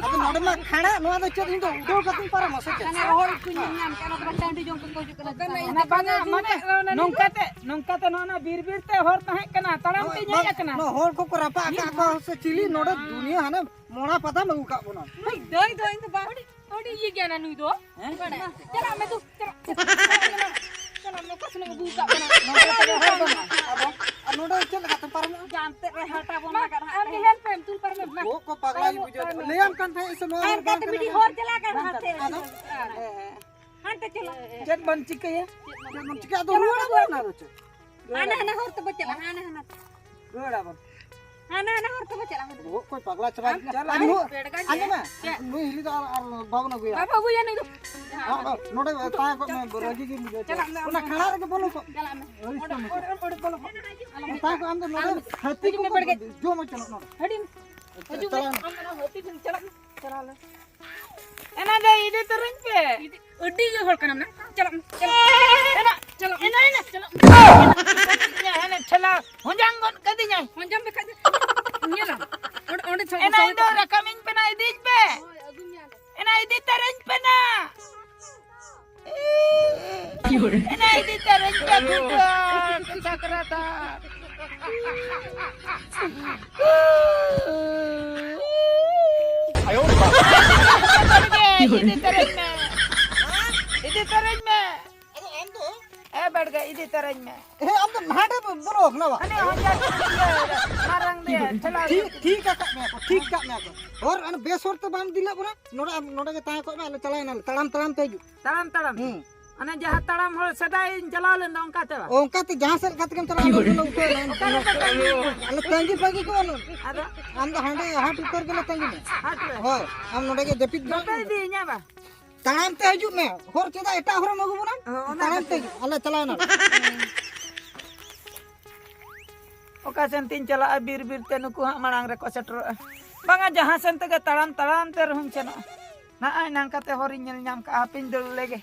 ᱟᱫᱚ ᱱᱚᱰᱮ ᱢᱟ ᱠᱷᱟᱲᱟ, ᱱᱚᱣᱟ ᱫᱚ ᱪᱮᱫ ᱤᱧ ᱫᱚ ᱩᱰᱟᱹᱣ ᱠᱟᱛᱮᱧ ᱯᱟᱨᱚᱢᱟ ᱥᱮ ᱪᱮᱫ? ᱚᱱᱟ ᱨᱚᱦᱚᱲ ᱠᱚ ᱧᱮᱞ ᱧᱟᱢ ᱠᱮᱫᱟ, ᱚᱱᱟ ᱠᱚᱫᱚ ᱴᱟᱺᱰᱤ ᱡᱚᱝ ᱠᱚᱠᱚ ᱦᱤᱡᱩᱜ ᱠᱟᱱᱟ᱾ ᱚᱱᱟ ᱵᱟᱝᱟ, ᱢᱟᱱᱮ, ᱱᱚᱝᱠᱟ ᱛᱮ, ᱱᱚᱝᱠᱟ ᱛᱮ ᱱᱚᱜᱼᱚ ᱱᱟ ᱵᱤᱨ ᱵᱤᱨ ᱛᱮ ᱦᱚᱨ ᱛᱟᱦᱮᱸ ᱠᱟᱱᱟ, ᱛᱟᱲᱟᱢ ᱛᱮᱧ ᱦᱮᱡ ᱟᱠᱟᱱᱟ᱾ ᱱᱚᱣᱟ ᱦᱚᱲ ᱠᱚᱠᱚ ᱨᱟᱯᱟᱜ ᱟᱠᱟᱫ ᱠᱚᱣᱟ ᱥᱮ ᱪᱤᱞᱤ ᱱᱚᱰᱮ ᱫᱩᱱᱤᱭᱟᱹ ᱦᱟᱱᱮ ᱢᱚᱲᱟ ᱯᱟᱛᱟᱢ ᱟᱹᱜᱩ ᱠᱟᱜ ᱵᱚᱱᱟ᱾ ᱱᱩᱭ ᱫᱟᱹᱭ ᱫᱚ ᱤᱧ ᱫᱚ ᱵᱟᱝ, ᱟᱹᱰᱤ, ᱟᱹᱰᱤ ᱤᱭᱟᱹ ᱜᱮᱭᱟ ᱱᱟ ᱱᱩᱭ ᱫᱚ᱾ ᱦᱮᱸ? ᱪᱟᱞᱟᱜ ᱢᱮ ᱫᱩ, ᱪᱟᱞᱟᱜ᱾ ᱪᱟᱞᱟᱜ ᱢᱮ, ᱚᱠᱟ ᱥᱮᱱᱮᱢ ᱟᱹᱜᱩ ᱠᱟᱜ ᱵᱚᱱᱟ? ᱱᱚᱝᱠᱟ ᱛᱮᱜᱮ ᱦᱚᱨ ᱫᱚ ᱢᱮᱱᱟᱜᱼᱟ᱾ ᱟᱫᱚ, ᱟᱨ ᱱᱚᱰᱮ ᱪᱮᱫ ᱞᱮᱠᱟ ᱛᱮᱢ ᱯᱟᱨᱚᱢᱚᱜᱼᱟ? ᱡᱟᱱᱛᱮ ᱨᱮ ᱦᱟᱴᱟ ᱵᱚᱱ ᱢᱟ, ᱞᱟᱜᱟᱜ ᱦᱟᱸᱜ ᱟᱢ ᱜᱮ ᱛᱮᱦᱮᱧ᱾ Help ᱮᱢ, ᱛᱩᱞ ᱯᱟᱨᱚᱢᱮᱢ, ᱢᱟ᱾ ᱵᱚᱦᱚᱜ ᱠᱚ ᱯᱟᱜᱽᱞᱟ ᱜᱮ ᱯᱟᱨᱚᱢᱚᱜ, ᱵᱩᱡᱷᱟᱹᱣ ᱠᱟᱱᱟ᱾ ᱯᱟᱨᱚᱢᱚᱜ᱾ ᱞᱟᱹᱭᱟᱢ ᱠᱟᱱ ᱛᱟᱦᱮᱸᱫ ᱥᱮ ᱱᱚᱣᱟ ᱟᱨ ᱦᱚᱨ ᱵᱟᱝ ᱠᱟᱛᱮ ᱠᱟᱱᱟ ᱢᱤᱫᱴᱤᱡ ᱢᱮᱱᱛᱮ᱾ ᱦᱚᱨ ᱪᱟᱞᱟᱜ ᱠᱟᱱᱟ ᱵᱟᱝ ᱦᱟᱱᱛᱮ᱾ ᱠᱟᱱᱟ᱾ ᱟᱫᱚ? ᱦᱮᱸ, ᱦᱮᱸ᱾ ᱦᱟᱱᱛᱮ ᱪᱟᱞᱟᱜ᱾ ᱪᱮᱫ ᱵᱚᱱ ᱪᱤᱠᱟᱹᱭᱟ? ᱪᱮᱫ ᱵᱚᱱ ᱪᱤᱠᱟᱹᱭᱟ? ᱟᱫᱚ ᱨᱩᱣᱟᱹᱲ ᱟᱵᱚᱱ ᱚᱱᱟ ᱫᱚ ᱪᱮᱫ? ᱦᱟᱱᱟ ᱦᱟᱱᱟ ᱦᱚᱨ ᱛᱮᱵᱚ ᱪᱟᱞᱟᱜᱼᱟ, ᱦᱟᱱᱟ ᱦᱟᱱᱟ᱾ ᱨᱩᱣᱟᱹᱲ ᱟᱵᱚᱱ᱾ ᱦᱟᱱᱟ, ᱦᱟᱱᱟ ᱦᱚᱨ ᱛᱮᱵᱚ ᱪᱟᱞᱟᱜᱼᱟ᱾ ᱵᱚᱦᱚᱜ ᱠᱚᱭ ᱯᱟᱜᱽᱞᱟ ᱪᱟᱵᱟ ᱟᱢ ᱠᱮᱫᱟ᱾ ᱪᱟᱞᱟᱜ ᱟᱨ ᱱᱩᱭ, ᱵᱮᱲᱜᱟ ᱜᱮ᱾ ᱟᱸᱡᱚᱢ ᱢᱮ, ᱪᱮᱫ? ᱱᱩᱭ ᱦᱤᱞᱤ ᱫᱚ ᱟᱨ, ᱟᱨ ᱵᱟᱵᱚᱱ ᱟᱹᱜᱩᱭᱟ᱾ ᱵᱟᱵᱚ ᱟᱹᱜᱩᱭᱟ ᱱᱩᱭ ᱫᱚ᱾ ᱦᱚᱸ, ᱦᱚᱸ, ᱱᱚᱰᱮ ᱛᱟᱦᱮᱸ ᱠᱚᱜ ᱢᱮ, ᱨᱟᱹᱜᱤ ᱜᱮᱢ ᱵᱩᱡᱷᱟᱹᱣ ᱪᱟᱞᱟᱜ ᱢᱮ, ᱟᱢ ᱚᱱᱟ ᱫᱚ᱾ ᱠᱷᱟᱲᱟ ᱨᱮᱜᱮ ᱵᱚᱞᱚ ᱠᱚᱜ᱾ ᱪᱟᱞᱟᱜ ᱢᱮ᱾ ᱟᱹᱲᱤᱥ ᱚᱸᱰᱮ, ᱛᱟᱢ ᱚᱸᱰᱮ, ᱚᱸᱰᱮ ᱵᱚᱞᱚ ᱠᱚᱜ᱾ ᱛᱟᱦᱮᱸ ᱠᱚᱜ ᱟᱢ ᱫᱚ ᱱᱚᱰᱮ ᱟᱞᱚᱢ ᱦᱟᱹᱛᱤ ᱦᱤᱡᱩᱜ ᱠᱚ ᱢᱮ ᱵᱮᱲᱜᱟ᱾ ᱡᱚᱢ ᱦᱚᱪᱚ ᱱᱚᱰᱮ᱾ ᱦᱤᱡᱩᱜ ᱢᱮ᱾ ᱪᱟᱞᱟᱜ ᱢᱮ᱾ ᱟᱢ ᱚᱱᱟ ᱦᱟᱹᱛᱤ ᱴᱷᱮᱱ ᱪᱟᱞᱟᱜ ᱢᱮ᱾ ᱪᱟᱞᱟᱣ ᱞᱮᱱ᱾ ᱮᱱᱟ ᱫᱚ ᱤᱫᱤ ᱛᱚᱨᱟᱧ ᱯᱮ᱾ ᱤᱫᱤ, ᱟᱹᱰᱤ ᱜᱮ ᱦᱚᱲ ᱠᱟᱱᱟᱢ ᱱᱟ᱾ ᱪᱟᱞᱟᱜ ᱢᱮ, ᱪᱟᱞᱟᱜ ᱢᱮ᱾ ᱮᱱᱟ, ᱪᱟᱞᱟᱜ ᱢᱮ᱾ ᱮᱱᱟ, ᱮᱱᱟ, ᱪᱟᱞᱟᱜ ᱢᱮ᱾ ᱦᱟᱱᱮ ᱴᱷᱮᱞᱟ ᱦᱚᱸᱡᱟᱝ ᱜᱚᱫ ᱠᱟᱫᱤᱧᱟᱭ᱾ ᱦᱚᱸᱡᱟᱝ ᱞᱮᱠᱷᱟᱡ ᱫᱚ ᱧᱮᱞᱟᱢ᱾ ᱚᱸᱰᱮ, ᱚᱸᱰᱮ ᱪᱷᱚ ᱮᱱᱟ ᱵᱚᱪᱷᱚᱨ ᱤᱧ ᱫᱚ ᱨᱟᱠᱟᱵ ᱤᱧ ᱯᱮ ᱱᱟ, ᱤᱫᱤᱧ ᱯᱮ᱾ ᱦᱳᱭ, ᱟᱹᱜᱩ ᱢᱮᱭᱟ ᱞᱮ᱾ ᱮᱱᱟ ᱤᱫᱤ ᱛᱟᱨᱟᱧ ᱯᱮ ᱱᱟ᱾ ᱮᱱᱟ ᱤᱫᱤ ᱛᱟᱨᱟᱧ ᱯᱮ, ᱜᱩᱰᱟᱹ ᱥᱟᱠᱨᱟᱛᱟ᱾ ᱤᱫᱤ ᱛᱟᱨᱟᱧ ᱢᱮ᱾ ᱤᱫᱤ ᱛᱟᱨᱟᱧ ᱢᱮ᱾ ᱟᱫᱚ ᱟᱢ ᱫᱚ? ᱮ ᱵᱟᱲᱜᱟ, ᱤᱫᱤ ᱛᱟᱨᱟᱧ ᱢᱮ᱾ ᱮ, ᱟᱢ ᱫᱚ ᱱᱟᱦᱟᱜ ᱮᱢ ᱵᱚᱞᱚ ᱟᱠᱟᱱᱟ ᱵᱟ? ᱟᱞᱮ ᱦᱚᱸ ᱡᱟ ᱤᱭᱟᱹ ᱢᱟᱨᱟᱝ ᱫᱮ, ᱴᱷᱮᱞᱟᱣ ᱴᱷᱤᱠ, ᱴᱷᱤᱠ ᱟᱠᱟᱫ ᱢᱮᱭᱟ ᱠᱚ, ᱴᱷᱤᱠ ᱟᱠᱟᱫ ᱢᱮᱭᱟ ᱠᱚ᱾ ᱦᱚᱨ ᱚᱱᱟ ᱵᱮᱥ ᱦᱚᱨ ᱛᱮ ᱵᱟᱢ ᱤᱫᱤ ᱞᱮᱫ ᱵᱚᱱᱟ, ᱱᱚᱰᱮ ᱟᱢ, ᱱᱚᱰᱮ ᱜᱮ ᱛᱟᱦᱮᱸ ᱠᱚᱜ ᱢᱮ, ᱟᱞᱮ ᱪᱟᱞᱟᱣ ᱮᱱᱟᱞᱮ, ᱛᱟᱲᱟᱢ ᱛᱟᱲᱟᱢ ᱛᱮ ᱦᱤᱡᱩᱜ᱾ ᱛᱟᱲᱟᱢ ᱛᱟᱲᱟᱢ᱾ ᱦᱩᱸ᱾ ᱚᱱᱮ ᱡᱟᱦᱟᱸ ᱛᱟᱲᱟᱢ ᱦᱚᱲ ᱥᱮᱫᱟᱭᱤᱧ ᱪᱟᱞᱟᱣ ᱞᱮᱱ ᱫᱚ, ᱚᱱᱠᱟᱛᱮ ᱵᱟ? ᱚᱱᱠᱟᱛᱮ ᱡᱟᱦᱟᱸ ᱥᱮᱫ ᱞᱮᱠᱟ ᱛᱮᱜᱮᱢ ᱪᱟᱞᱟᱜᱼᱟ, ᱚᱱᱟ ᱜᱮᱞᱮ ᱩᱴᱷᱟᱹᱣ ᱮᱱᱟ᱾ ᱚᱠᱟ ᱨᱮᱯᱮ ᱛᱟᱺᱜᱤ? ᱟᱞᱮ ᱛᱟᱺᱜᱤ ᱯᱟᱺᱜᱤ ᱠᱚᱜᱼᱟ ᱞᱮ᱾ ᱟᱫᱚ? ᱟᱢ ᱫᱚ ᱦᱟᱸᱰᱮ ᱦᱟᱴ ᱩᱛᱟᱹᱨ ᱜᱮᱞᱮ ᱛᱟᱺᱜᱤ ᱢᱮ᱾ ᱦᱟᱴ ᱨᱮ? ᱦᱳᱭ, ᱟᱢ ᱱᱚᱰᱮ ᱜᱮ ᱡᱟᱹᱯᱤᱫ ᱜᱤᱰᱤ ᱵᱟᱯᱮ ᱢᱮ᱾ ᱤᱫᱤᱭᱤᱧᱟ ᱵᱟ? ᱛᱟᱲᱟᱢ ᱛᱮ ᱦᱤᱡᱩᱜ ᱢᱮ, ᱦᱚᱨ ᱪᱮᱫᱟᱜ ᱮᱴᱟᱜ ᱦᱚᱨᱮᱢ ᱟᱹᱜᱩ ᱵᱚᱱᱟ? ᱦᱚᱸ, ᱚᱱᱟ ᱛᱟᱲᱟᱢ ᱠᱷᱟᱹᱛᱤᱨ᱾ ᱛᱮ, ᱟᱞᱮ ᱪᱟᱞᱟᱣ ᱮᱱᱟ᱾ ᱚᱠᱟ ᱥᱮᱱ ᱛᱤᱧ ᱪᱟᱞᱟᱜᱼᱟ, ᱵᱤᱨ ᱵᱤᱨ ᱛᱮ ᱱᱩᱠᱩ ᱦᱟᱸᱜ ᱢᱟᱲᱟᱝ ᱨᱮᱠᱚ ᱥᱮᱴᱮᱨᱚᱜᱼᱟ᱾ ᱵᱟᱝᱟ, ᱡᱟᱦᱟᱸ ᱥᱮᱱ ᱛᱮᱜᱮ ᱛᱟᱲᱟᱢ ᱛᱟᱲᱟᱢ ᱛᱮ ᱨᱮᱦᱚᱸᱧ ᱥᱮᱱᱚᱜᱼᱟ᱾ ᱱᱚᱜᱼᱚᱭ ᱱᱚᱝᱠᱟᱛᱮ ᱦᱚᱨᱤᱧ ᱧᱮᱞ ᱧᱟᱢ ᱠᱟᱜᱼᱟ, ᱦᱟᱯᱮᱧ ᱫᱟᱹᱲ ᱞᱮᱜᱮ᱾